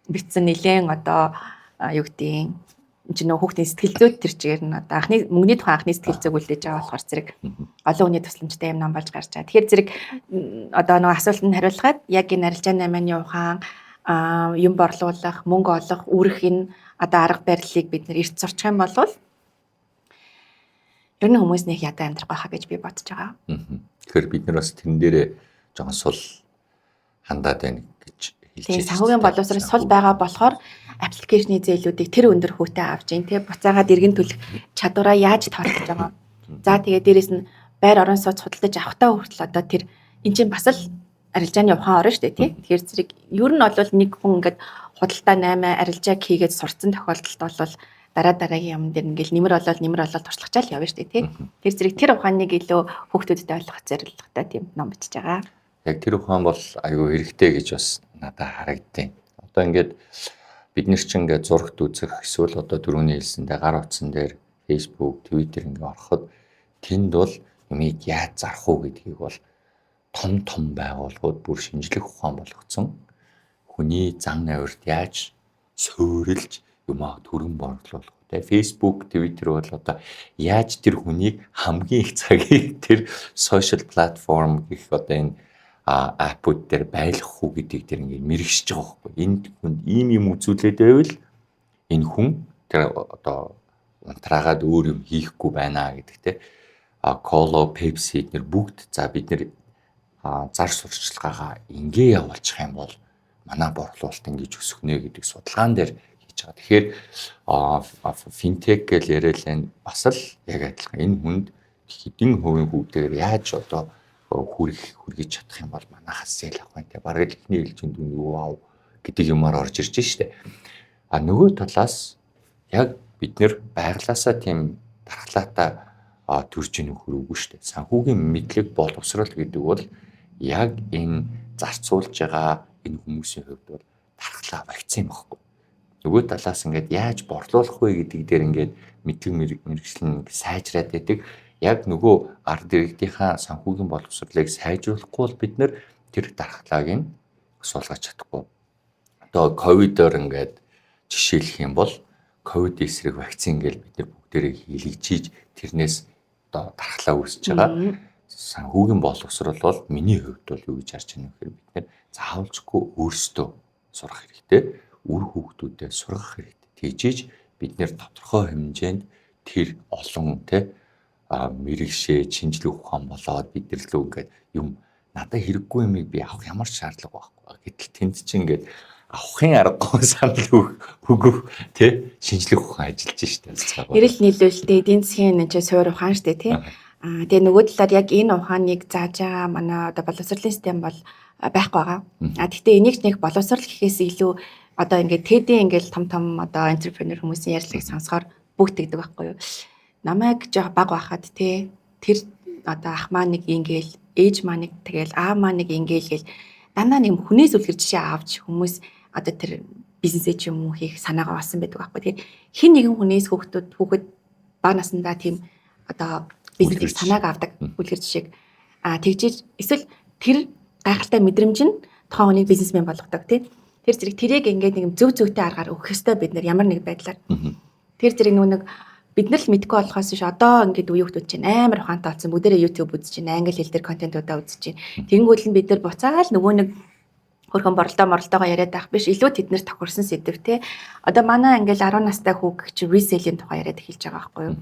бичсэн нэлээд одоо юу гэдгийг энэ чинь нөө хүүхдийн сэтгэл зүйд тэр чигээр нь одоо анхны мөнгөний тухай анхны сэтгэл зүйг үлдээж байгаа болохоор зэрэг олон хүний тусламжтай юм ном болж гарч байгаа. Тэгэхээр зэрэг одоо нөгөө асуултанд хариулахад яг энэ арилжаа 8-ны ухаан юм борлуулах, мөнгө олох, үрэх энэ одоо арга барилыг бид нэр эрт сурчих юм бол ер нь хүмүүс нэг ядаа амьдрах байхаа гэж би бодож байгаа. Тэгэхээр бид нар бас тэрэн дээрээ жоохон сул хандаад байна гэж хэлж байна. Санхүүгийн боловсрол сул байгаа болохоор аппликейшны зээлүүдийг тэр өндөр хүүтэй авч ин тэ буцаагаад эргэн төлөх чадвараа яаж тооцож байгаа. За тэгээ дээрэс нь байр орон сууц худалдаж авахтаа хүртэл одоо тэр эн чинь бас л арилжааны ухаан орно шүү дээ тий. Тэгэхээр зэрэг ер нь бол нэг хүн ингээд худалдаа 8 арилжааг хийгээд сурцсан тохиолдолд бол дараа дараагийн юм дээр ингээл нэмэр олоод туршлагачаал явна шүү дээ тий. Тэр зэрэг тэр ухааныг илүү хүүхдүүдэд ойлгох зорилготой тийм ном бичиж байгаа. Яг тэр ухаан бол айгүй хэрэгтэй гэж бас надад харагдтiin. Одоо ингээд Бид нар чинь ингээд зурагт үзэх эсвэл одоо түрүүний хэлсэндээ гар утсан дээр Facebook, Twitter ингээд ороход тэнд бол юмыг яаж зарах уу гэдгийг бол том том байгууллагууд бүр шинжлэх ухаан болгоцсон хүний зан авирт яаж суурилж юмаа төрөн борлуулах үү те. Facebook, Twitter бол одоо яаж тэр хүнийг хамгийн их цагийг тэр social platform гэх одоо энэ app ууд дээр байлгах уу гэдгийг тэр ингээд мэрэгшиж байгаа байхгүй. Энэ хүнд ийм юм үзүүлээд байвал энэ хүн тэр одоо унтраагаад өөр юм хийхгүй байна гэдэг те. Cola, Pepsi эднэр бүгд за бид нэр зар сурталчилгаагаа ингээ явуулчих юм бол манай борлуулалт ингэж өсөх нэ гэдэг судалгаан дээр хийж байгаа. Тэгэхээр финтек гэж яриад бас л яг адилхан энэ хүнд хэдэн хувийн хүүгээр яаж одоо хүргэж чадах юм бол манайхаас sale авах юм те. Бараг л эхний ээлжинд дүн вау гэдэг юмар орж ирж штэ. А нөгөө талаас яг бид нэр байглаасаа тийм дархлаатай төрж ийн хөрөөгүй штэ. Санхүүгийн мэдлэг боловсрол гэдэг бол яг энэ зарцуулж байгаа энэ хүмүүсийн хувьд бол дархлаа вакцин байхгүй. Нөгөө талаас ингээд яаж борлуулах вэ гэдэг дээр ингээд мэдлэг мэргэжил нь сайжраад байдаг. Яг нөгөө ард иргэдийнхаа санхүүгийн боловсролыг сайжруулахгүй бол бид нэр тэр дархлааг нь суулгаж чадахгүй. Одоо ковидоор ингээд жишээлэх юм бол ковид эсрэг вакцин гээл бид нар бүгдээрээ хийлгэж тэрнээс одоо дархлаа үүсэж байгаа. Санхүүгийн боловсрол бол миний хувьд бол юу гэж харж байна вэ гэхээр бид нэр заавалжгүй өөрсдөө сурах хэрэгтэй. Үр хүүхдүүдэд сургах хэрэгтэй. Тэгжиж бид нэр тодорхой хэмжээнд тэр олон те мэрэгшээ шинжлэх ухаан болоод бид нар лөө ингээд юм надад хэрэггүй юмыг би авах ямар ч шаардлага байхгүй. Гэтэл тэнд чинь ингээд авахын аргагүй санал өгөх тий шинжлэх ухаан ажиллаж штэ. Эрэл нийлүүлэлтээ эдийн засгийн энэ чинь суур ухаан штэ тий. Аа тэгээ нөгөө талаар яг энэ ухааныг зааж байгаа манай одоо боловсролын систем бол байхгүй байгаа. А тэгтээ энийг нэг боловсрол гэхээс илүү одоо ингээд TED-ийн ингээд том том одоо entrepreneur хүмүүсийн ярьцлагыг сонсохоор бүгд тэгдэг байхгүй юу. Намайг жоох баг байхад те тэр одоо ах маа нэг ингээл, ээж маа нэг тэгэл, аа маа нэг ингээл гэл дандаа нэг хүнээс үлгэр жишээ авч хүмүүс одоо тэр бизнесээ ч юм уу хийх санаагаа олсон байдаг байхгүй. Тэгэхээр хэн нэгэн хүнээс хүүхэд бага насндаа тийм одоо бизнесийг санааг авдаг үлгэр жишээг. А тэгжиж эсвэл тэр гайхалтай мэдрэмж нь тухайн хүнийг бизнесмен болгодог тий. Тэр зэрэг тэрийг ингээд нэг зөв зөвтэй аргаар өгөх ёстой бид нар ямар нэг байдлаар. Тэр зэрэг нөгөө нэг бид нар л мэдэхгүй болохоос биш одоо ингээд үеийн хүмүүс чинь амар ухаантай болсон. Бүгдээрээ YouTube үзэж чинь, англи хэл дээр контентуудаа үзэж чинь. Тэнгүүл нь бид нар буцаал нөгөө нэг хөрхөн боролдоо моролдоогоо яриад байх биш. Илүү тэднэр тохирсон сэдв те. Одоо манай ингээл 10 настай хүүг чи resale-ийн тухай яриад эхэлж байгаа байхгүй юу?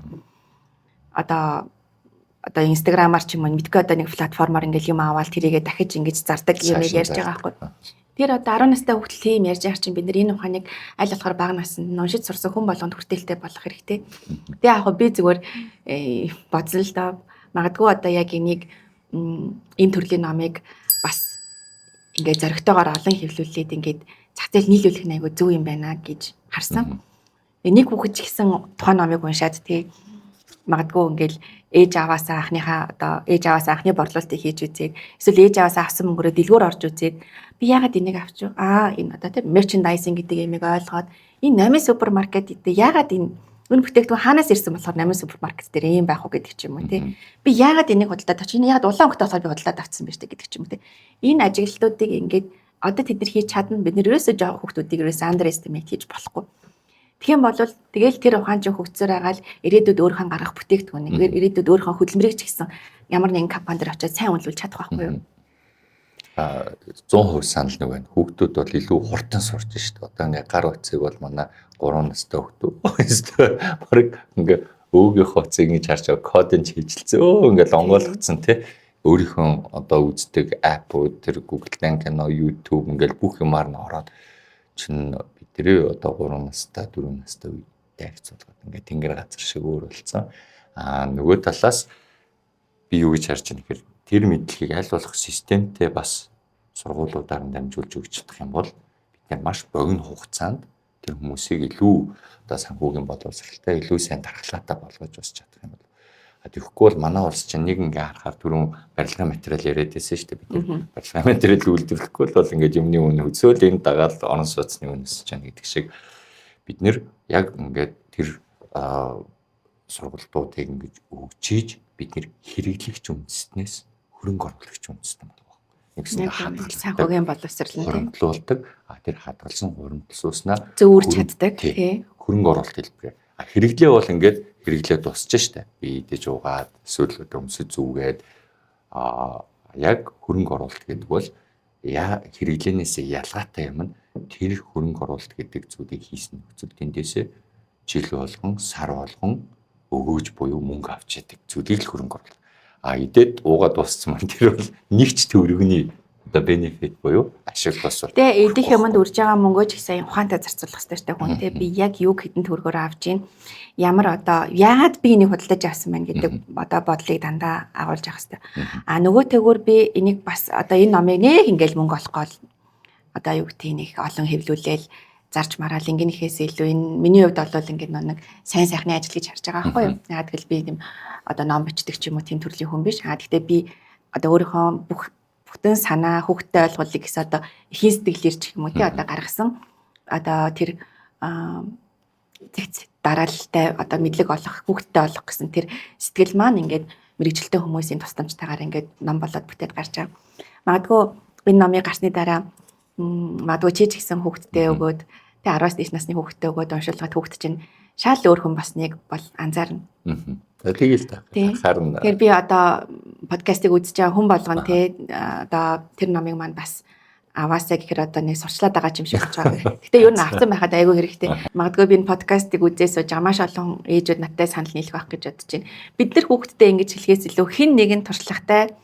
Одоо Instagram-аар ч юм уу мэдгүй одоо нэг платформоор ингээл юм аваад тэрийгээ дахиж ингэж зардаг юм ярьж байгаа байхгүй юу? Тэр одоо 10 настай хүүхд тийм ярьж байгаа чинь бид нар энэ ухааныг аль болохоор бага наснд нь уншиж сурсан хүн болгонд хүртээлтэй болох хэрэгтэй. Тэгээ яг би зүгээр бодсон л доо. Магадгүй одоо яг энийг ийм төрлийн номыг бас ингээд зоригтойгоор олон хэвлүүлээд ингээд зах зээл нийлүүлэх нь айгүй зөв юм байна гэж харсан. Нэг хүүхэд ч гэсэн тухайн номыг уншаад тий магадгүй ингээл ээж аваасаа анхныхаа одоо ээж аваасаа анхны борлуулалтыг хийж үзээд эсвэл ээж аваасаа авсан мөнгөөрөө дэлгүүр орж үзээд би яагаад энийг авч аа энэ одоо тийм merchandising гэдэг юмыг ойлгоод энэ номын супермаркет гэдэг яагаад энэ энэ бүтээгдэхүүн хаанаас ирсэн болохоор номын супермаркет дээр ийм байх уу гэдэг ч юм уу тий. Би яагаад энийг худалдаад авч энэ яагаад улаан өнгөтэй болохоор би худалдаад авчихсан байж тээ гэдэг ч юм уу тий. Энэ ажиглалтуудыг ингээд одоо тэд нар хийж чадна, бид нар ерөөсөө жоох хүүхдүүдийг ерөөсөө underestimate хийж болохгүй. Тэгэх юм бол тэгэл тэр ухаан чинь хөгжсөөр агаал ирээдүйд өөрийнхөө гаргах бүтээгдэхүүнийг ирээдүйд өөрийнхөө хөдөлмөрийг ч гэсэн ямар нэгэн компани дээр очиод сайн үнэлүүлж чадах байхгүй юу? 100% санал нэг байна. Хүүхдүүд бол илүү хурдан сурч шít. Одоо ингээ гар утсыг бол манай 3 настай хүүхдүүд бараг ингээ өвгийнхөө утсыг ингэж харж байгаа кодын хийжилсэн. Өө ингээ онгойлгоцсон тий. Өөрийнхөө одоо үздэг app ууд тэр Google-дан кино, YouTube ингээл бүх юмар нь ороод чин бидний одоо 3 настай, 4 настай үедээ харьцуулахад ингээ тэнгэр газар шиг өөр болсон. Аа нөгөө талаас би юу гэж харж байна гэхээр тэр мэдлэгийг аль болох системтэй бас сургуулиудаар нь дамжуулж өгч чадах юм бол бид нар маш богино хугацаанд тэр хүмүүсийг илүү одоо санхүүгийн боловсралтай, илүү сайн дархлаатай болгож бас чадах юм бол. Тэгэхгүй бол манай улс чинь нэг ингээ харахаар түрүүн барилгын материал яриад байсан шүү дээ. Бид барилгын материал үйлдвэрлэхгүй бол ингээд юмны үн өсөөл, энэ дагаал орон сууцны үн өсөж чана гэдэг шиг бид нэр яг ингээд тэр сургалтуудыг ингэж өгчийж бид нэр хэрэглэгч үндэстнээс хөрөнгө оруулагч үндэстэн болох. Нэгсэндээ хадгалсан санхүүгийн боловсрол нь хуримтлуулдаг. Тэр хадгалсан хуримтлуулснаа зөөрч чаддаг тий. Хөрөнгө оруулалт хэлбэрээр. Хэрэглээ бол ингээд хэрэглээ дуусч штэ. Би идэж угаад эсвэл өмсөж зүгээд яг хөрөнгө оруулалт гэдэг бол хэрэглээнээс ялгаатай юм нь тэр хөрөнгө оруулалт гэдэг зүйлийг хийсэн нөхцөл тэндээсээ жил болгон, сар болгон өгөөж буюу мөнгө авч яадаг зүйлийг л хөрөнгө оруулалт. Идээд уугаад дууссан маань тэр бол нэг ч төгрөгний одоо benefit буюу ашиг бас бол. Тэгээ идэх юмд үрж байгаа мөнгөө ч их сайн ухаантай зарцуулах хэрэгтэй шүү дээ хүн те. Би яг юг хэдэн төгрөгөөр авч гин, ямар одоо яагаад би энийг худалдаж авсан байна гэдэг одоо бодлыг дандаа агуулж авах хэрэгтэй. Нөгөө төгөөр би энийг бас одоо энэ номыг нэг ингээл мөнгө олох гол одоо юу гэдгийг нэг олон хэвлүүлээл зарж мараал ингэнэхээс илүү энэ миний хувьд бол ингээд нэг сайн сайхны ажил гэж харж байгаа байхгүй юу. Яагаад гэвэл би тийм одоо ном бичдэг ч юм уу тийм төрлийн хүн биш. Гэхдээ би одоо өөрийнхөө бүх бүтэн санаа хүүхдтэй ойлголыг гэсэн одоо эхийн сэтгэлээр ч юм уу тий одоо гаргасан одоо тэр зэгц дараалалтай одоо мэдлэг олох, хүүхдтэй олох гэсэн тэр сэтгэл маань ингээд мэрэгжилтэй хүмүүсийн тусламжтайгаар ингээд ном болоод бүтээд гарч байгаа. Магадгүй энэ номыг гарсны дараа магадгүй чи ч гэсэн хүүхдтэй өгөөд тэг 10-аас дээш насны хүүхдтэй өгөөд уншуулгаад хүүхд чинь шал өөр хүн болсныг бол анзаарна. Тэгэл та. Харин. Тэгэхээр би одоо подкастыг үзэж байгаа хүн болгон те одоо тэр номыг маань бас аваасаа гэхээр одоо нэг сурчлаад байгаа юм шиг болж байгаа. Гэтэ ер нь авсан байхад айгүй хэрэгтэй. Магадгүй би энэ подкастыг үзээ сууж байгаа маш олон ээжүүд надтай санал нийлэх байх гэж бодож байна. Бид нар хүүхдтэй ингэж хэлхээс илүү хэн нэгэн туршлагатай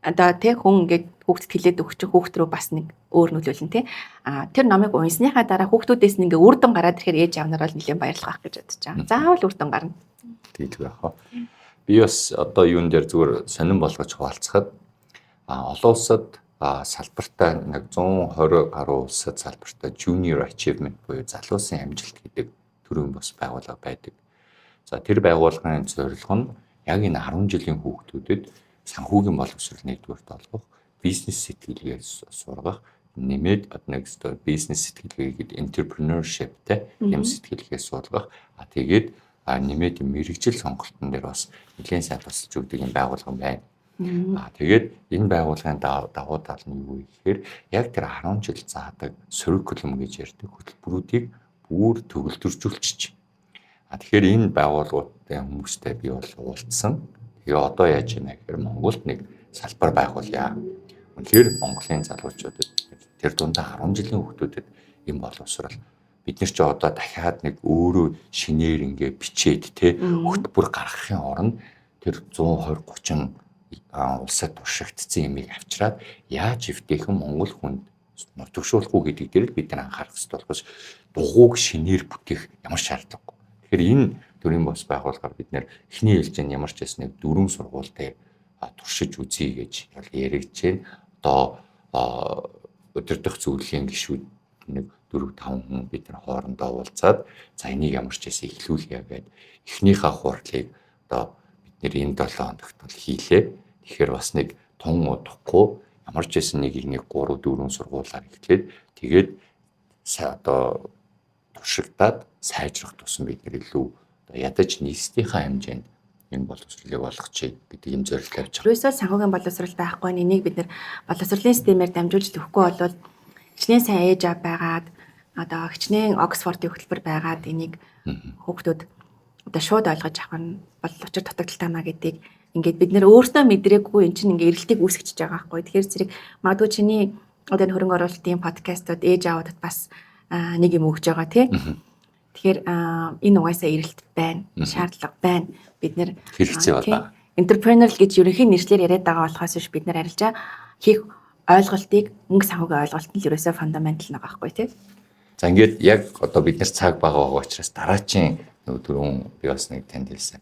одоо тэ хүн ингээд хүүхдэд хэлээд өгч хүүхд рүү бас нэг өөр нөлөөлнө тэ. Тэр номыг унсныхаа дараа хүүхдүүдээс нь ингээ үр дүн гараад ирэхээр ээж аав нар бол нэлээд баярлах байх гэж бодож байгаа. Заавал үр дүн гарна. Тэгэлгүй яах вэ? Би бас одоо юун дээр зүгээр сонирн болгож хуваалцахад олон улсад салбартаа нэг 120 гаруй улсад салбартаа Junior Achievement буюу залуусын амжилт гэдэг төрийн бус байгууллага байдаг. За тэр байгууллагын зорилго нь яг энэ 10 жилийн хүүхдүүдэд санхүүгийн боловсрол нэгдүгээрт олгох, бизнес сэтгэлгээ сургах, нэмээд одоо нэг өстой бизнес сэтгэлгээ гэдэг entrepreneurship те юм сэтгэлгээ суулгах. Тэгээд нэмээд мэрэгжил сонголтон дээр бас нэлээд сайн тусалж өгдөг юм байгууллага байна. Тэгээд энэ байгууллагын давуу тал нь юу вэ гэхээр яг тэр 10 жил заадаг curriculum гэж ярьдаг хөтөлбөрүүдийг бүр төгөлдржүүлчих. Тэгэхээр энэ байгууллагуудын хүмүүстэй би бол уулзсан. Тэгээ одоо яаж ийна гэхээр Монголд нэг салбар байгуулъя. Үнэхээр Монголын залуучуудад тэр дундаа 10 жилийн хүүхдүүдэд юм боловсрал бид нар ч одоо дахиад нэг өөрөө шинээр ингээ бичээд те хөтөлбөр гаргахын оронд тэр 120 30 улсад туршигдсан юмыг авчираад яаж эвтэйхэн Монгол хүнд нутагшуулах уу гэдэг дээр л бид нар анхаарах хэрэгтэй болохоос дугуйг шинээр бүтээх ямар шаардлагагүй. Тэгэхээр энэ төрийн бос байгууллагаар бид нэр эхний ээлжинд ямар ч байсан нэг 4 сургууль дээр туршиж үзье гэж яригдж байна. Одоо удирдах зөвлөлийн гишүүд нэг 4 5 хүн бид нар хоорондоо уулзаад за энийг ямар ч байсан эхлүүлье гээд эхнийхээ хурлыг одоо бид нэр энэ 7 хоногт бол хийлээ. Тэгэхээр бас нэг тун удахгүй ямар ч байсан нэг 3 4 сургуулаар эхлээд тэгээд одоо туршигдаад сайжрах тусам бид нар илүү одоо ядаж нийслэлийнхаа хэмжээнд энэ боловсролыг олгочихъя гэдэг юм зорилт тавьж байгаа. Ерөөсөө санхүүгийн боловсрол байхгүй нь энийг бид нар боловсролын системээр дамжуулж өгөхгүй бол хичнээн сайн ээж аав байгаад одоо хичнээн Оксфордын хөтөлбөр байгаад энийг хүүхдүүд одоо шууд ойлгож авах нь бол учир дутагдaltaй маа гэдгийг ингээд бид нэр өөрсдөө мэдрээгүй эн чинь ингээд эрэлтийг үүсгэж байгаа байхгүй. Тэгэхээр зэрэг магадгүй чиний одоо энэ хөрөнгө оруулалтын подкастууд ээж аавуудад бас нэг юм өгч байгаа тий. Тэгэхээр энэ угаасаа эрэлт байна, шаардлага байна. Бид нэр хэрэгцээ байна. Entrepreneur гэж ерөнхий нэршлэр яриад байгаа болохоос биш бид нар арилжаа хийх ойлголтыг мөнгө санхүүгийн ойлголт нь л ерөөсөө фундаментал нэг байхгүй тий. За ингээд яг одоо бид нар цаг бага байгаа учраас дараачийн нөгөө түрүүн би бас нэг танд хэлсэн.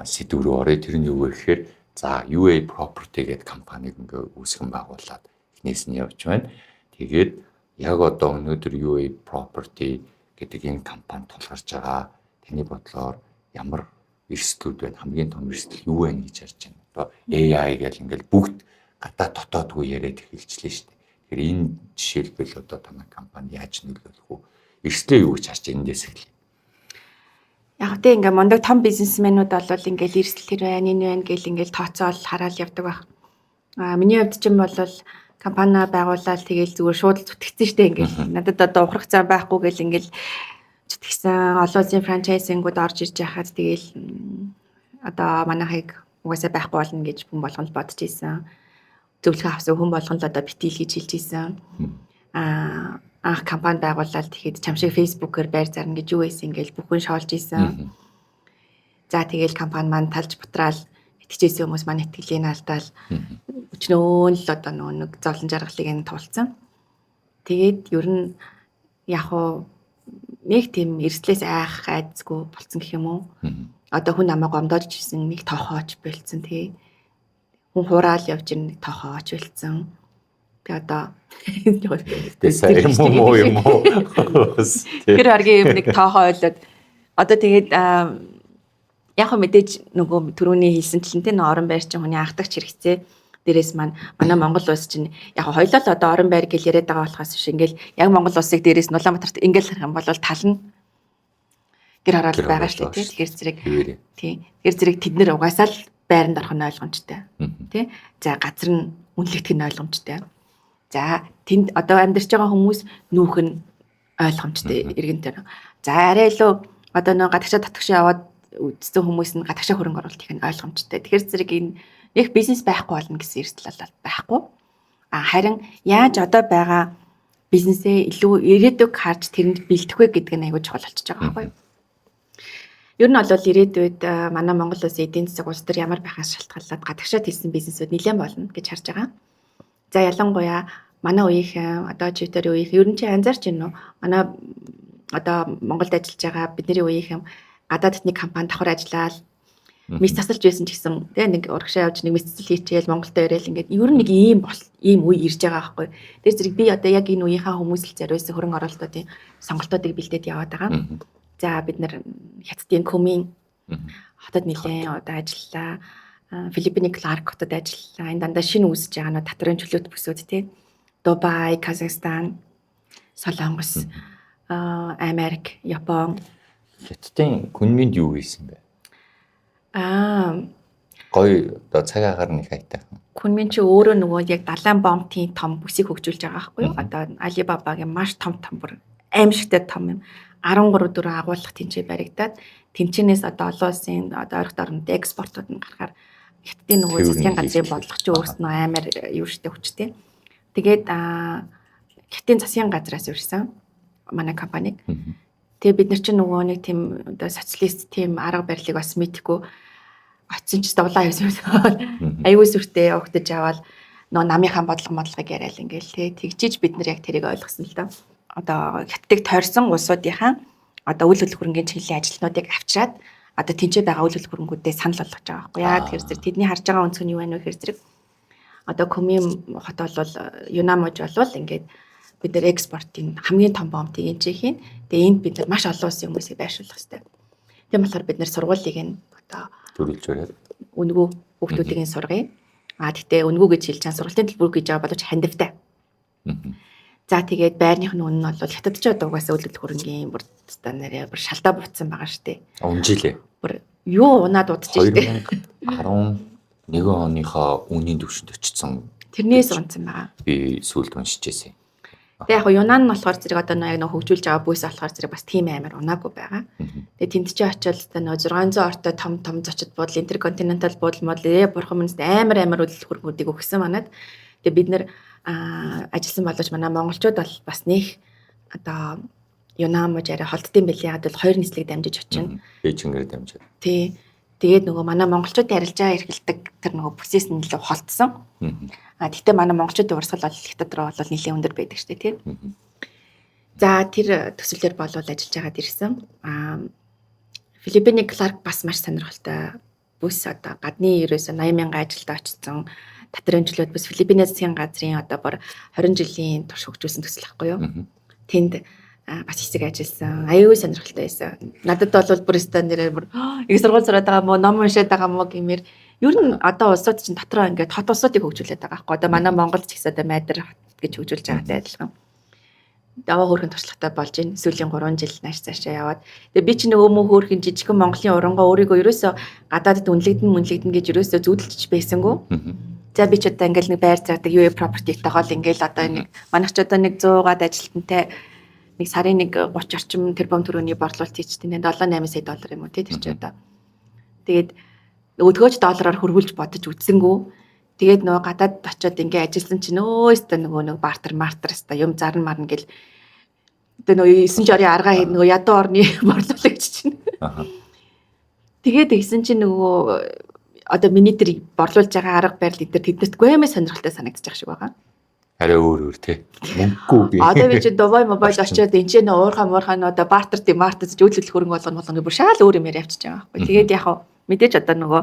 Сэдв рүү оръё. Тэр нь юу вэ гэхээр за UA Property гэдэг компаниг ингээ үүсгэн байгуулад эхнээс нь явж байна. Тэгээд яг одоо өнөөдөр UA Property гэдэг энэ компани тулгарч байгаа. Таны бодлоор ямар Эрсдлүүд байна? Хамгийн том эрсдэл юу байна гэж харж байна? Одоо AI гэл ингээл бүгд гадаа дотоодгүй яриад эхэлжлээ шүү дээ. Тэгэхээр энэ жишээлбэл одоо танай компани яаж нөлөөлөх вэ? Эрсдлээ юу гэж харж байна? Эндээс эхэлье. Яг тэ ингээ мундаг том бизнесмэнүүд бол ингээл эрсдэл тэр байна, энэ байна гэл ингээл тооцоол хараал явдаг байх. А миний хувьд ч юм бол компани байгуулаад тэгэл зүгээр шууд л зүтгэцэн штэ ингээл надад одоо ухрах зам байхгүй гэл ингээл зүтгэсэн. Олон улсын франчайзингууд орж ирж байхад тэгэл одоо манайхыг угаасаа байхгүй болно гэж хүн болгоно л бодож исэн. Зөвлөгөө авсан хүн болгоно л одоо битийл гэж хэлж исэн. Аа анх компани байгуулаад тэгэхэд чам шиг Facebook-оор байр зарна гэж юу байсан ингээл бүхэн шоолж исэн. За тэгэл компани маань талж бутраал итгэжсэн хүмүүс маань итгэлийг алдаал өчнөөн л одоо нөгөө нэг зовлон жаргалыг нь туулсан. Тэгээд ер нь яг уу нэг тийм эрсдлээс айх айдасгүй болцсон гэх юм уу? Одоо хүн намайг гомдоож ирсэн нэг тоохооч болцсон тий. Хүн хураал явж ирнэ нэг тоохооч болцсон. Би одоо Тэгээ юм уу юм уу? Тэр аргийн юм нэг тоохоо ойлоод одоо тэгээд яг хөө мэдээж нөгөө түрүүний хэлсэнчлэн тий орон байр чинь хүний анхдагч хэрэгцээ. Дээрээс маань манай Монгол улс чинь яг хоёлоо л одоо орон байр гэл яриад байгаа болохоос биш ингээл яг Монгол улсыг дээрээс нь Улаанбаатарт ингээл харах юм бол тал нь гэр хороол байгаа шүү дээ тий. Тэгэхээр зэрэг тий. Тэгэхээр зэрэг тэд нэр угаасаа л байранд орох нь ойлгомжтой. Тий. За газар нь үнэлэгдэх нь ойлгомжтой. За тэнд одоо амьдарч байгаа хүмүүс нүүх нь ойлгомжтой иргэн дээр. За арай илүү одоо нөө гадагшаа татгшаа яваад үзсэн хүмүүс нь гадагшаа хөрөнгө оруулалт хийх нь ойлгомжтой. Тэгэхээр зэрэг энэ нэг бизнес байхгүй болно гэсэн эрсдэл бол байхгүй. А харин яаж одоо байгаа бизнесээ илүү ирээдүг харж тэрэнд бэлтэх вэ гэдэг нь аягүй чухал болчихж байгаа байхгүй юу? Ер нь бол ирээдүйд манай Монгол улсын эдийн засаг улс төр ямар байхаас шалтгаалаад гадагшаа тийсэн бизнесүүд нэлээд болно гэж харж байгаа. За ялангуяа манай үеийнхэн одоо чивтэрийн үеийнхэн ер нь чи анзаарч байна уу? Манай одоо Монголд ажиллаж байгаа бидний үеийнхэн гадаад нэг компани давхар ажиллаад мэс тасалж байсан ч гэсэн тий нэг урагшаа явж нэг мэс тасал хийчихээл Монголд ирээл ингээд ер нь нэг ийм бол ийм үе ирж байгаа байхгүй. Тэр зэрэг би одоо яг энэ үеийнхаа хүмүүст зориулсан хөрөнгө оруулалтуудын сонголтуудыг бэлдээд яваад байгаа. За бид нар Хятадын Күмийн хотод нэлээд одоо ажиллалаа. Филиппиний Кларк хотод ажиллалаа. Энэ дандаа шинэ үүсэж байгаа нөө татварын чөлөөт бүсүүд тий. Дубай, Казахстан, Солонгос, Америк, Япон. Хятадын Күнминд юу хийсэн бэ? Аа гоё одоо цаг агаар нэг хайтай. Күнмин чи өөрөө нөгөө яг далайн бомтын том бүсийг хөгжүүлж байгаа байхгүй юу? Одоо Alibaba-гийн маш том том бүр аимшигтай том юм. 13 дөрөв агуулгах тэнцээ баригдаад тэнцэнээс одоо олон улсын одоо ойрхот оронд экспортууд нь гарахаар Хятадын нөгөө засгийн газрын бодлого чи өөрснөө амар юу штэ хүчтэй. Тэгээд Хятадын засгийн газраас урьсан манай компаниг. Тэгээ бид нар чинь нөгөө нэг тийм одоо социалист тийм арга барилыг бас мэдэхгүй очисон ч дулаан юм. Аюул сүртэй угтаж аваад нөгөө намынхаа бодлого модлогыг яриад ингээл тий тэгжиж бид нар яг тэрийг ойлгосон л доо. Одоо Хятадыг тойрсон улсуудынхаа одоо үйл хөдлөх хөрөнгийн чиглэлийн ажилтнуудыг авчираад одоо тэнцээ байгаа үйл хөдлөх хөрөнгүүдээ санал болгож байгаа байхгүй яа. Тэгэхээр зэрэг тэдний харж байгаа өнцөг нь юу байна вэ гэхээр зэрэг одоо Күмийн хот бол Юнамож болвол ингээд бид нар экспортын хамгийн том бомтыг энэ чинь хийн. Тэгээ энд бид нар маш олон улсын хүмүүсийг байршуулах хэрэгтэй. Тийм болохоор бид нар сургуулийг нь одоо төрүүлж бариад үнэгүй хүүхдүүдийг нь сургая. А тэгтээ үнэгүй гэж хэлж чан сургалтын төлбөр гэж байгаа боловч хандивтай. За тэгээд байрных нь үнэ нь бол хятад ч одоо угаасаа үйл хөдлөх хөрөнгийн бүр та нэрээ бүр шалтаа буцсан байгаа штэ. Унжилээ. Бүр юу унаад удаж штэ. 2011 оныхоо үнийн түвшинд очсон. Тэрнээс унцсан байгаа. Би сүүлд уншиж байсан. Тэгээ яг Юнан нь болохоор зэрэг одоо яг нөх хөгжүүлж байгаа бүс болохоор зэрэг бас тийм амар унаагүй байгаа. Тэгээ тэнд чи очиод та нөө 600 ортой том том зочид буудал, интерконтинентал буудал модал бурхан минь амар амар үйл хөрөнгүүдийг өгсөн манад. Тэгээ бид нэр ажилласан боловч манай монголчууд бол бас нэх одоо Юнамож арай холддсон байлээ. Яг бол хоёр нислэг дамжиж очино. Бээжингээр дамжаад. Тий. Тэгээд нөгөө манай монголчуудын арилжаа эрхэлдэг тэр нөгөө бүсээс нь илүү холдсон. А тэгтээ манай монголчуудын урсгал бол хятад руу бол нэлээд өндөр байдаг шүү дээ, тий. За тэр төсөлөөр болвол ажиллаж байгаад ирсэн. А Филиппиний Кларк бас маш сонирхолтой бүс одоо гадны ерөөсө 80 мянган ажилтаа очсон татварын чөлөөт бүс Филиппиний засгийн газрын одоо бүр 20 жилийн турш хөгжүүлсэн төсөл байхгүй юу? Тэнд Бас хэсэг ажилласан. Аюу сонирхолтой байсан. Надад бол бүр өстой нэрээр бүр их сургууль сураад байгаа мó, ном уншаад байгаа мó гэмээр ер нь одоо улсууд чинь дотроо ингээд хот улсуудыг хөгжүүлээд байгаа байхгүй. Одоо манай Монгол ч гэсэн одоо Майдар хот гэж хөгжүүлж байгаатай адилхан. Даваа хөөрхөн туршлагатай болж байна. Сүүлийн 3 жил нааш цаашаа яваад. Тэгээ би чи нөгөө мөн хөөрхөн жижигхэн Монголын урангоо өөрийгөө ерөөсөө гадаадд үнэлэгдэн мүнлэгдэн гэж ерөөсөө зүүдэлж байсангүй. За би ч одоо ингээл нэг байр заадаг UA property-тэйгоо л ингээл одоо нэг манайх ч одоо нэг 100-аад ажилтнтай нэг сарын нэг 30 орчим тэрбум төгрөгийн борлуулалт хийчихдээ 7 8 сая доллар юм уу тий тэр чи одоо. Тэгээд нөгөөдгөөч доллараар хөрвүүлж бодож үзсэнгүү. Тэгээд нөгөө гадаад очиод ингээ ажилласан чинь өөстөө нөгөө нэг бартер мартер өстой юм зарна марна гэл одоо нөгөө 9 жорын аргаа нөгөө ядуу орны борлуулагч чинь. Тэгээд тэгсэн чинь нөгөө одоо миний тэр борлуулж байгаа арга барил эдгээр тэднэрт гоймоо сонирхолтой санагдчих шиг байгаа. Арай өөр өөр тий. Мөнгөгүй би. Одоо би чи Дубай мобайл очиод энэ ч нөө уурхаа муурхаа нөө одоо бартер тийм мартер гэж үйл хөрөнгө болгоно болгоно бүр шаал өөр юм яриа авчиж байгаа байхгүй. Тэгээд яг мэдээж одоо нөгөө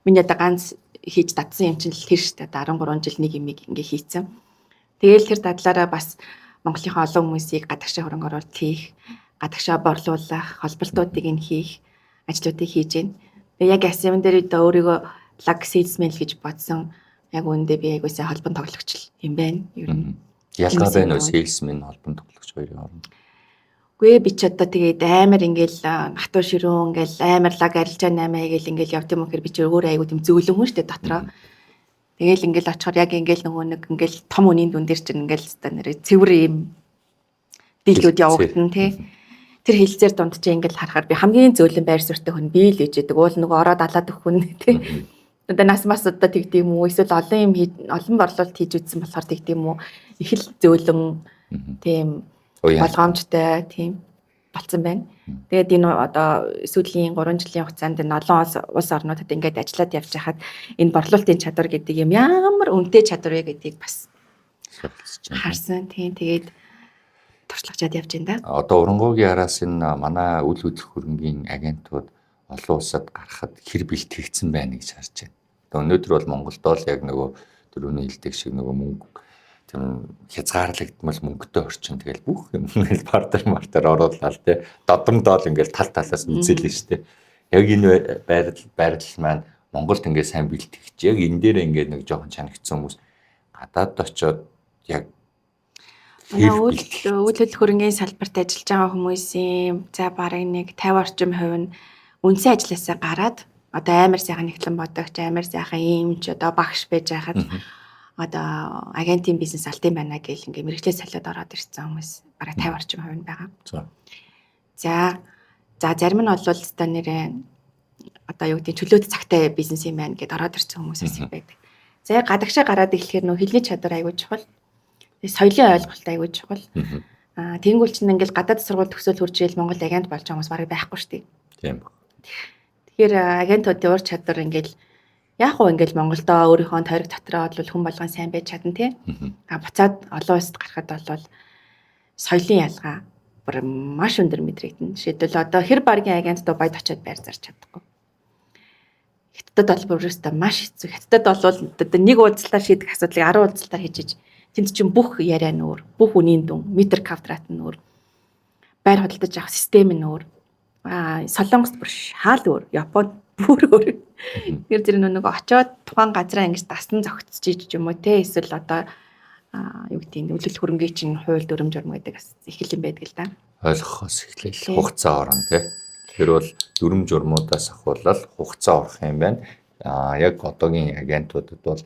миний одоо ганц хийж дадсан юм чинь л тэр шүү дээ. 13 жил нэг юмыг ингээ хийцэн. Тэгээл тэр дадлаараа бас Монголынхаа олон хүмүүсийг гадагшаа хөрөнгө оруулалт хийх, гадагшаа борлуулах, холболтуудыг нь хийх ажлуудыг хийж байна. Тэгээ яг ясан дээр одоо өөрийгөө лаг сейлсмен л гэж бодсон. Яг үүндээ би айгуу сайн холбон тоглогч юм байна. Ер нь. Ялгаа байна уу сейлсмен холбон тоглогч хоёрын хооронд? Үгүй би ч одоо тэгээд амар ингээл хатуу ширүүн ингээл амар лаг арилжаа 8 хийгээл ингээл явд юм гэхээр би чи өөр айгуу тийм зөөлөн хүн штэ дотроо. Тэгээл ингээл очихоор яг ингээл нөгөө нэг ингээл том үнийн дүн дээр чинь ингээл өстой нэрээ цэвэр юм дийлүүд явагдана тий. Тэр хилцээр дунд чи ингээл харахаар би хамгийн зөөлөн байр суурьтай хүн би л ээж идэг. Уул нөгөө ороод алаад өгөх хүн тий. Одоо нас мас одоо тэгдэм юм уу эсвэл олон юм олон борлуулалт хийж үзсэн болохоор тэгдэм юм уу их л зөөлөн тийм болгоомжтой тийм болцсон байна. Тэгээд энэ одоо сүүлийн 3 жилийн хугацаанд энэ олон улс орнуудад ингээд ажиллаад явж байхад энэ борлуулалтын чадвар гэдэг юм ямар үнэтэй чадвар вэ гэдгийг бас харсан. Тийм тэгээд туршлагачаад явж байна да. Одоо урангуугийн араас энэ манай үйл хөдлөх хөрөнгийн агентууд олон улсад гарахад хэр бэлтгэгдсэн байна гэж харж байна. Одоо өнөөдөр бол Монголдоо л яг нөгөө дөрөвний хэлдэг шиг нөгөө мөнгө тийм хязгаарлагдмал мөнгөтэй орчин тэгэл бүх юм ингээл бартер мартер оруулаад тий додомдоол ингээл тал талаас нь үзэлнэ шүү дээ. Яг энэ байрлал маань Монголд ингээд сайн бэлтгэж яг энэ дээр ингээд нэг жоохон чанагцсан хүмүүс гадаад очиод яг манай үйл хөдлөх хөрөнгийн салбарт ажиллаж байгаа хүмүүсийн за бараг нэг 50 орчим хувь нь үндсэн ажилласаа гараад одоо амар сайхан нэгтлэн бодогч, амар сайхан иймч одоо багш байж байхад одоо агентийн бизнес алт юм байна гэл ингээ мэрэгчлээ солиод ороод ирсэн хүмүүс бараг 50 орчим хувь нь байгаа. За. За зарим нь бол одоо нэрээ одоо юу гэдэг чөлөөт цагтай бизнес юм байна гэд ороод ирсэн хүмүүс бас их байдаг. За яг гадагшаа гараад ирэхээр нөө хэлний чадвар аягүй чухал. Соёлын ойлголт аягүй чухал. Аа тэнгуул чинь ингээл гадаад сургууль төгсөөл хурж ирээл Монгол агент болж байгаа хүмүүс бараг байхгүй шүү дээ. Тийм. Тэгэхээр агентуудын ур чадвар ингээл яг уу ингээл Монголдо өөрийнхөө тойрог дотроо бол хүн болгон сайн байж чадна тий. А буцаад олон улсад гарахад бол соёлын ялгаа бүр маш өндөр мэдрэгдэнэ. Жишээлбэл одоо хэр баргийн агент Дубайд очиод байр зарч чадахгүй. Хятадд бол бүр өөрөөсөө маш хэцүү. Хятадд бол одоо нэг уулзалтаар шийдэх асуудлыг 10 уулзалтаар хийж тэнд чинь бүх яриа нь өөр, бүх үнийн дүн, метр квадрат нь өөр. Байр худалдаж авах систем нь өөр. Аа Солонгост бүр шаал өөр, Японд бүр өөр. Тэр зэрэг нэг очиод тухайн газараа ингэж дасан зогцож юм уу те эсвэл одоо юу гэдэг нь төлөх хөрөнгийн чинь хууль дүрм журм гэдэг бас их л юм байдаг л да. Ойлгохоос эхлээл хугацаа орно те. Тэр бол дүрм журмуудаас ахуулал хугацаа орох юм байна. Аа яг одоогийн агентуудад бол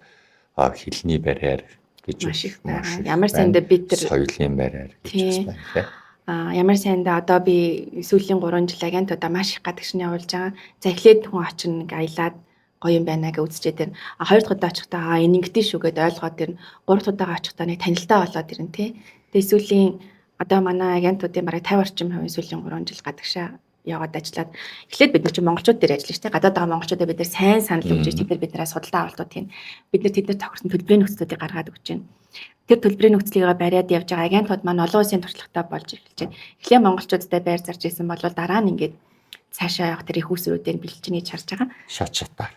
хэлний барьер гэж маш их байна. Ямар сандаа бид тэр соёлын барьер гэж бас байна те. А ямар сайндаа одоо би сүүлийн 3 жил агентуудаа маш их гадагш нь явуулж байгаа. За эхлээд хүн очино нэг аялаад гоё юм байна гэж үзчихэд байна. А хоёр дахь удаа очихдоо аа энэ ингэдэж шүү гэдээ ойлгоод ирнэ. Гурав дахь удаага очихдоо нэг танилтаа болоод ирнэ тий. Тэгээ сүүлийн одоо манай агентуудын бараг 50 орчим хувийн сүүлийн 3 жил гадагшаа яваад ажиллаад эхлээд бид нар чинь монголчууд дээр ажиллана шүү дээ. Гадаад байгаа монголчуудаа бид нар сайн санал өгч тэд нар биднээс судалдаа авалтууд хийн. Бид нар тэднэр тохирсон төлбөрийн нөхцлүүдийг гаргаад өгч байна. Тэр төлбөрийн нөхцөлийг бариад явж байгаа агентууд маань олон улсын туршлагатай болж эхэлж байна. Эхлээ монголчуудтай байр зарж исэн бол дараа нь ингээд цаашаа явах тэр их усрүүдээр бэлж гэж харж байгаа. Шат шатаар.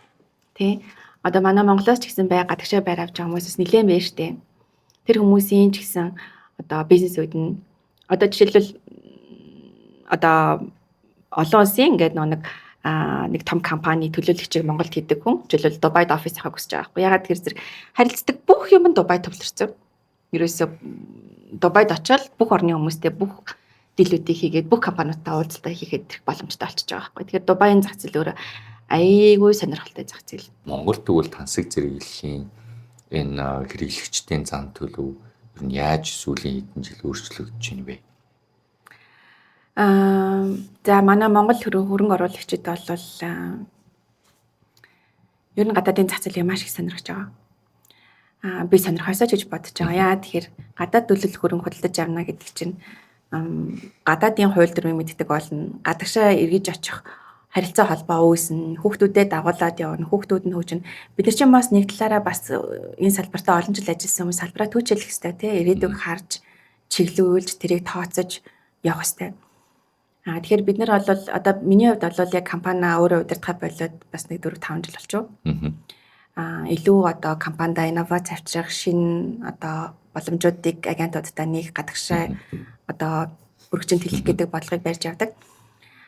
Тий. Одоо манай Монголоос ч гэсэн бай гадагшаа байр авч байгаа хүмүүсээс нэлээд байна штэ. Тэр хүмүүсийн ч гэсэн одоо бизнесүүд нь одоо жишээлбэл Одоо олон улсын ингээд нэг нэг том компани төлөөлөгчийг Монголд хийдэг хүн жишээлбэл Дубайд офис авахыг хүсэж байгаа байхгүй. Ягаад тэр зэрэг харилцдаг бүх юм нь Дубайд төвлөрсөн. Ерөөсөө Дубайд очиод бүх орны хүмүүстэй бүх дийлүүдийг хийгээд, бүх компаниудтай уулзалтаа хийхэд боломжтой болчихж байгаа байхгүй. Тэгэхээр Дубайн зах зээл өөрөө айгүй сонирхолтой зах зээл. Монгол тэгвэл тансаг зэрэглэлийн энэ хэрэглэгчдийн зан төлөв ер нь яаж сүүлийн хэдэн жил өөрчлөгдөж байна вэ? За, манай Монгол хөрөнгө оруулагчид бол ер нь гадаадын зах зээлийг маш их сонирхож байгаа. Би сонирхосоо ч гэж бодож байгаа. Яа тэгэхээр гадаад төлөл хөрөнгө худалдаж авна гэдэг чинь гадаадын хууль дүрмийг мэддэг болно. Гадагшаа эргэж очих харилцаа холбоо үүснэ, хүүхдүүдэд дагуулад явна, хүүхдүүд нь хөгжинэ. Бид нар чинь бас нэг талаараа бас энэ салбартаа олон жил ажилласан хүмүүс салбараа түүчэлэх хэрэгтэй, тий. Ирээдүйг харж, чиглүүлж, тэрийг тооцож явах хэрэгтэй. Тэгэхээр бид нар бол одоо миний хувьд бол яг компаниа өөрөө удирдахаа болоод бас нэг 4 5 жил болчихов. Илүү одоо компанида инновац авчрах, шинэ одоо боломжуудыг агентуудтай нэг гадагшаа одоо өргөжин тэлэх гэдэг бодлогыг барьж явдаг.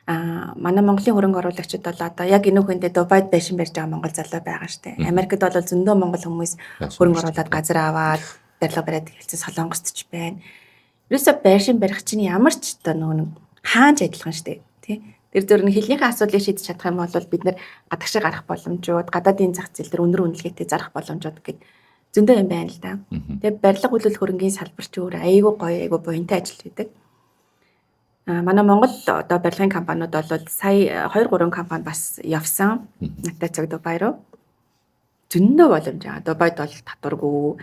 Манай Монголын хөрөнгө оруулагчид бол одоо яг энэ үхэндээ Дубайд байшин барьж байгаа монгол залуу байгаа штэ. Америкт бол зөндөө монгол хүмүүс хөрөнгө оруулаад газар аваад, барилга бариад эхэлсэн, Солонгост ч байна. Ерөөсө байшин барих чинь ямар ч одоо нөгөө нэг хаанч адилхан штэ, тий. Тэр зөв нэг хэлнийхээ асуудлыг шийдэж чадах юм бол бид нэр гадагшаа гарах боломжууд, гадаадын зах зээл дээр өндөр үнэлгээтэй зарах боломжууд гэд зөндөө юм байна л да. Тэгээ барилга төлөв хөрөнгийн салбар ч өөр айгүй гоё, айгүй буянтай ажил хийдэг. Манай Монгол одоо барилгын компаниуд бол сая 2 3 компани бас явсан. Надтай цаг Дубай руу. Зөндөө боломж аа. Дубайд бол татваргүй.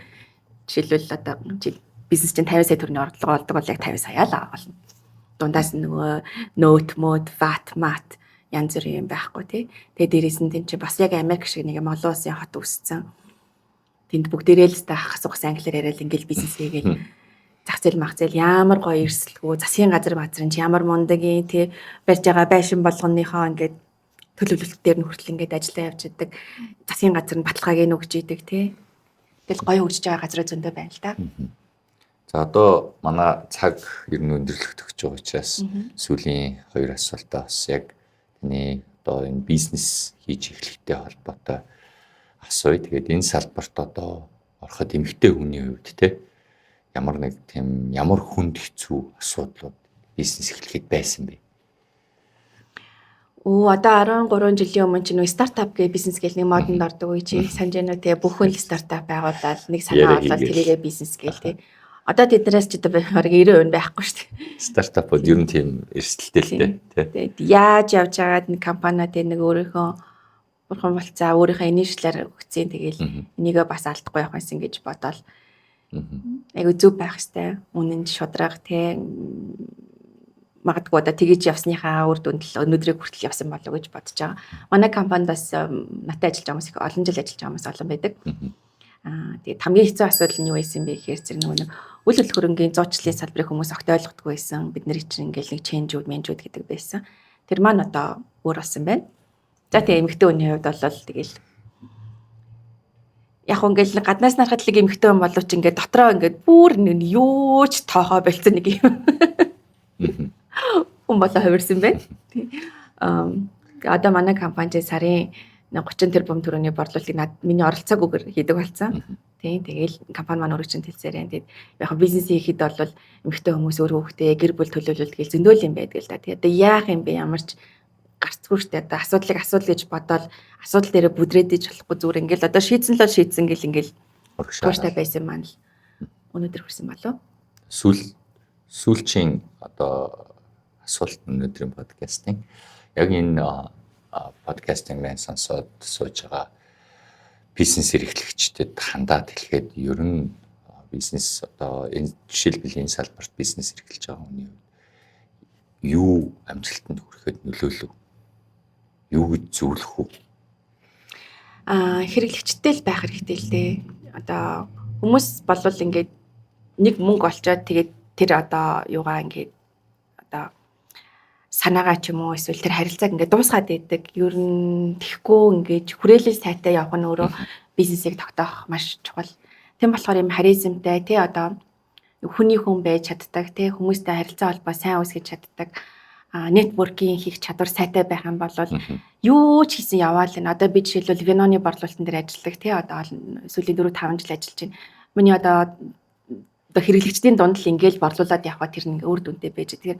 Жишээлбэл, одоо бизнес чинь 50 сая төгрөгийн орлого олдог бол яг 50 сая л олно. Дундаас нь нөгөө нөт мөд, VAT мат янз бүрийн юм байхгүй, тий. Тэгээ дээрээс нь тийм чи бас яг Америк шиг нэг юм олон улсын хот үүссэн. Тэнд бүгдээрээ л хас угс англиар яриад ингээл бизнес хийгээл зах зээл мах зээл ямар гоё эрсэлгүй, засгийн газар мазрын чи ямар мундаг юм, тий, барьж байгаа байшин болгоныхоо ингээд төлөвлөлт дээр нь хүртэл ингээд ажиллаа явж идэг. Засгийн газар нь баталгааг нь өгч идэг, тий. Тэгэл гоё хөгжиж байгаа газраа зөндөө байна л да. За, одоо манай цаг ер нь өндөрлөгдөх гэж байгаа учраас сүүлийн хоёр асуултаа бас яг таны одоо энэ бизнес хийж эхлэхтэй холбоотой асууя. Тэгээд энэ салбарт одоо ороход эмэгтэй хүний хувьд те ямар нэг тийм ямар хүнд хэцүү асуудлууд бизнес эхлэхэд байсан бэ? Оо, одоо 13 жилийн өмнө чинь нөгөө стартап гэх бизнес гэл нэг модонд ордог үе чи санаж байна уу, те, бүх хүн л стартап байгуулаад, нэг санаа олоод тэрийгээ бизнес гээл, те. Одоо тэднээс ч одоо бараг 90% байхгүй шүү дээ. Стартапууд ер нь тийм эрсдэлтэй л дээ, тий. Тэгээд яаж явж байгаад нэг компаниа те нэг өөрийнхөө бурхан болцаа, өөрийнхөө initial-аар өгцэн, тэгэл энийгээ бас алдахгүй явах юмсан гэж бодоол. Айгу зөв байх хэвээр. Үнэн шудраг, те, магадгүй одоо тэгэж явсныхаа үр дүнд л өнөөдрийг хүртэл явсан болов уу гэж бодож байгаа. Манай компанид бас надтай ажиллаж байгаа хүмүүс их, олон жил ажиллаж байгаа хүмүүс олон байдаг. Тэгээд хамгийн хэцүү асуудал нь юу байсан бэ гэхээр зэрэг нөгөө нэг үл төлөх хөрөнгийн зуучлалын салбарыг хүмүүс огт ойлгохгүй байсан. Бид нар чинь ингээл нэг change-үүд, менжүүд гэдэг байсан. Тэр маань одоо өөр болсон байна. За, тэгээ эмэгтэй хүний хувьд бол тэгэл яг ингээл гаднаас нарахад л эмэгтэй хүн боловч ингээд дотроо ингээд бүр нэг юу ч тоохоо болцсон нэг юм хүн болоо хувирсан байна. Одоо манай компани сарын 30 тэрбум төгрөгийн борлуулалтыг над миний оролцоогүйгээр хийдэг болсон. Тийм, тэгэл компани маань өргөжин тэлсээр байна. Тэгээд яг бизнес хийхэд бол эмэгтэй хүмүүс өөр хүүхдээ, гэр бүл төлөөлөл гэл зөндөл юм байдаг л да. Тэгээд одоо яах юм бэ? Ямар ч гарцгүй штэ. Одоо асуудлыг асуудал гэж бодоол асуудал дээрээ бүдрээд иж болохгүй, зүгээр ингээл одоо шийдсэн л шийдсэн гэл ингээл тууштай байсан маань л өнөөдөр хүрсэн болов. Сүүлчийн одоо асуулт, өнөөдрийн подкастын, яг энэ подкастын маань сонсоод сууж байгаа бизнес эрхлэгчдэд хандаад хэлэхэд ер нь бизнес одоо энэ жишээлбэл энэ салбарт бизнес эрхэлж байгаа хүний хувьд юу амжилтанд хүрэхэд нөлөөлөв? Юу гэж зөвлөх үү? Хэрэглэгчтэй л байх хэрэгтэй л дээ. Одоо хүмүүс болвол ингээд нэг мөнгө олчоод тэгээд тэр одоо юугаа ингээд одоо санаагаа ч юм уу эсвэл тэр харилцааг ингээд дуусгаад байдаг. Ер нь тэгэхгүй ингээд хүрээлэл сайтай явах нь өөрөө бизнесийг тогтоох маш чухал. Тийм болохоор юм харизмтай, тий, одоо хүний хүн байж чаддаг, тий, хүмүүстэй харилцаа холбоо сайн үүсгэж чаддаг. Networking хийх чадвар сайтай байх юм бол юу ч хийсэн яваал энэ. Одоо би жишээлбэл виноны борлуулалтын дээр ажилладаг, тий, одоо сүүлийн 4 5 жил ажиллаж байна. Миний одоо хэрэглэгчдийн дунд л ингээл борлуулад явхад тэр нэг үр дүнтэй байж. Тэгэхээр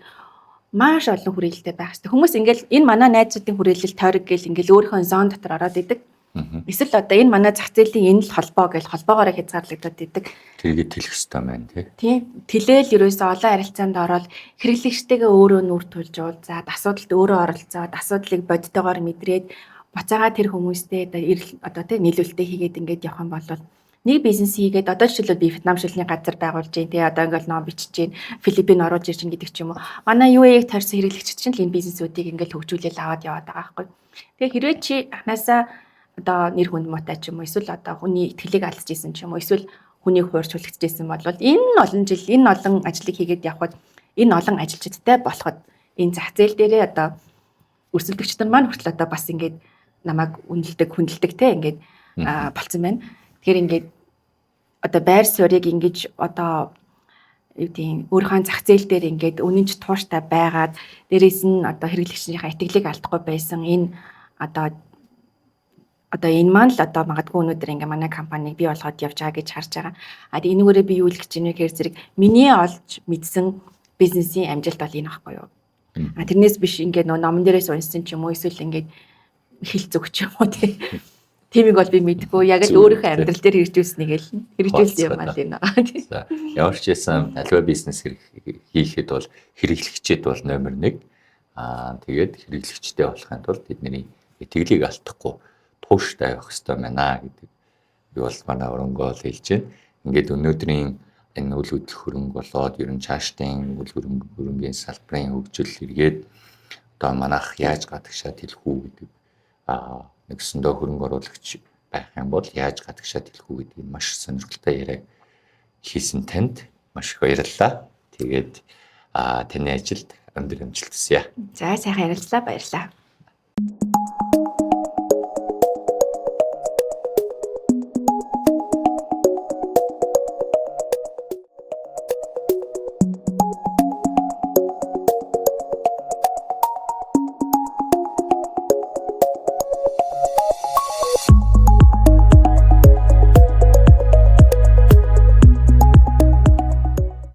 маш олон хүрээлэлтэй байх хэрэгтэй. Хүмүүс ингээл энэ манай найзуудын хүрээлэл, тойрог гэл ингээл өөрийнхөө zone дотор ороод идэг. Эсвэл одоо энэ манай зах зээлийн энэ л холбоо гэл холбоогоороо хязгаарлагдаад идэг. Тэрийг тэлэх ёстой байна, тий. Тийм. Тэлээл ерөөсөө олон харилцаанд ороод, хэрэглэгчтэйгээ өөрөө нүүр тулж уулзаад, асуудалд өөрөө оролцоод, асуудлыг бодтойгоор мэдрээд, буцаагаа тэр хүмүүстэй одоо эрэл одоо тий нийлүүлэлтээ хийгээд ингээд явах юм бол нэг бизнес хийгээд, одоо жишээлбэл би Вьетнам шилний газар байгуулж гин, тий, одоо ингээл ном бичиж гин, Филиппин оруулж ирж гин гэдэг ч юм уу. Манай UAE-г тойрсон хэрэглэгчид чинь л энэ бизнесүүдийг ингээл хөгжүүлээл аваад яваад байгаа байхгүй. Тэгээ хэрвээ чи анхнаасаа одоо нэр хүнд муутай ч юм уу, эсвэл одоо хүний итгэлийг алдчихсан ч юм уу, эсвэл хүнийг хуурч хүлэгдэжсэн бол энэ олон жил энэ олон ажлыг хийгээд явхад, энэ олон ажилчидтай болоход энэ зах зээл дээрээ одоо өрсөлдөгчд нар маань хүртэл одоо бас ингээд намайг үнэлдэг, хүндэлдэг те, ингээд болцсон байна. Тэгэхээр ингээд одоо байр суурийг ингэж одоо юу гэдэг, өөрийнхөө зах зээл дээр ингээд үнэнч тууштай байгаад, дээрээс нь одоо хэрэглэгчдийнхаа итгэлийг алдахгүй байсан энэ одоо энэ маань л одоо магадгүй өнөөдөр ингээ манай компанийг бий болгоод явж байгаа гэж харж байгаа. А тэгээ энүүгээрээ би юу хэлэх гэж байна вэ гэхээр зэрэг миний олж мэдсэн бизнесийн амжилт бол энэ байхгүй юу? А тэрнээс биш ингээд нөө номон дээрээс уншсан ч юм уу, эсвэл ингээд хэл зүг ч юм уу, тий. Тимийг бол би мэдгүй. Яг л өөрийнхөө амьдрал дээр хэрэгжүүлсэнийг л хэрэгжүүлсэн юм аа л энэ. За, ямар ч байсан аливаа бизнес хийхэд бол хэрэглэгчид бол номер 1. Аа, тэгээд хэрэглэгчтэй болохын тулд тэдний итгэлийг алдахгүй тууштай явах хэрэгтэй байна гэдэг би бол манай өрөнгөө л хэлж байна. Ингээд өнөөдрийн энэ үл хөдлөх хөрөнгө болоод ер нь цаашдын үл хөрөнгө хөрөнгийн салбарын хөгжил эргээд одоо манайх яаж гадагшаа тэлэх үү гэдэг, нэгсэндээ хөрөнгө оруулагч байх юм бол яаж гадагшаа тэлэх үү гэдгийг маш сонирхолтой яриа хийсэн танд маш их баярлалаа. Тэгээд таны ажилд өндөр амжилт хүсье. За, сайхан ярилцлаа, баярлалаа.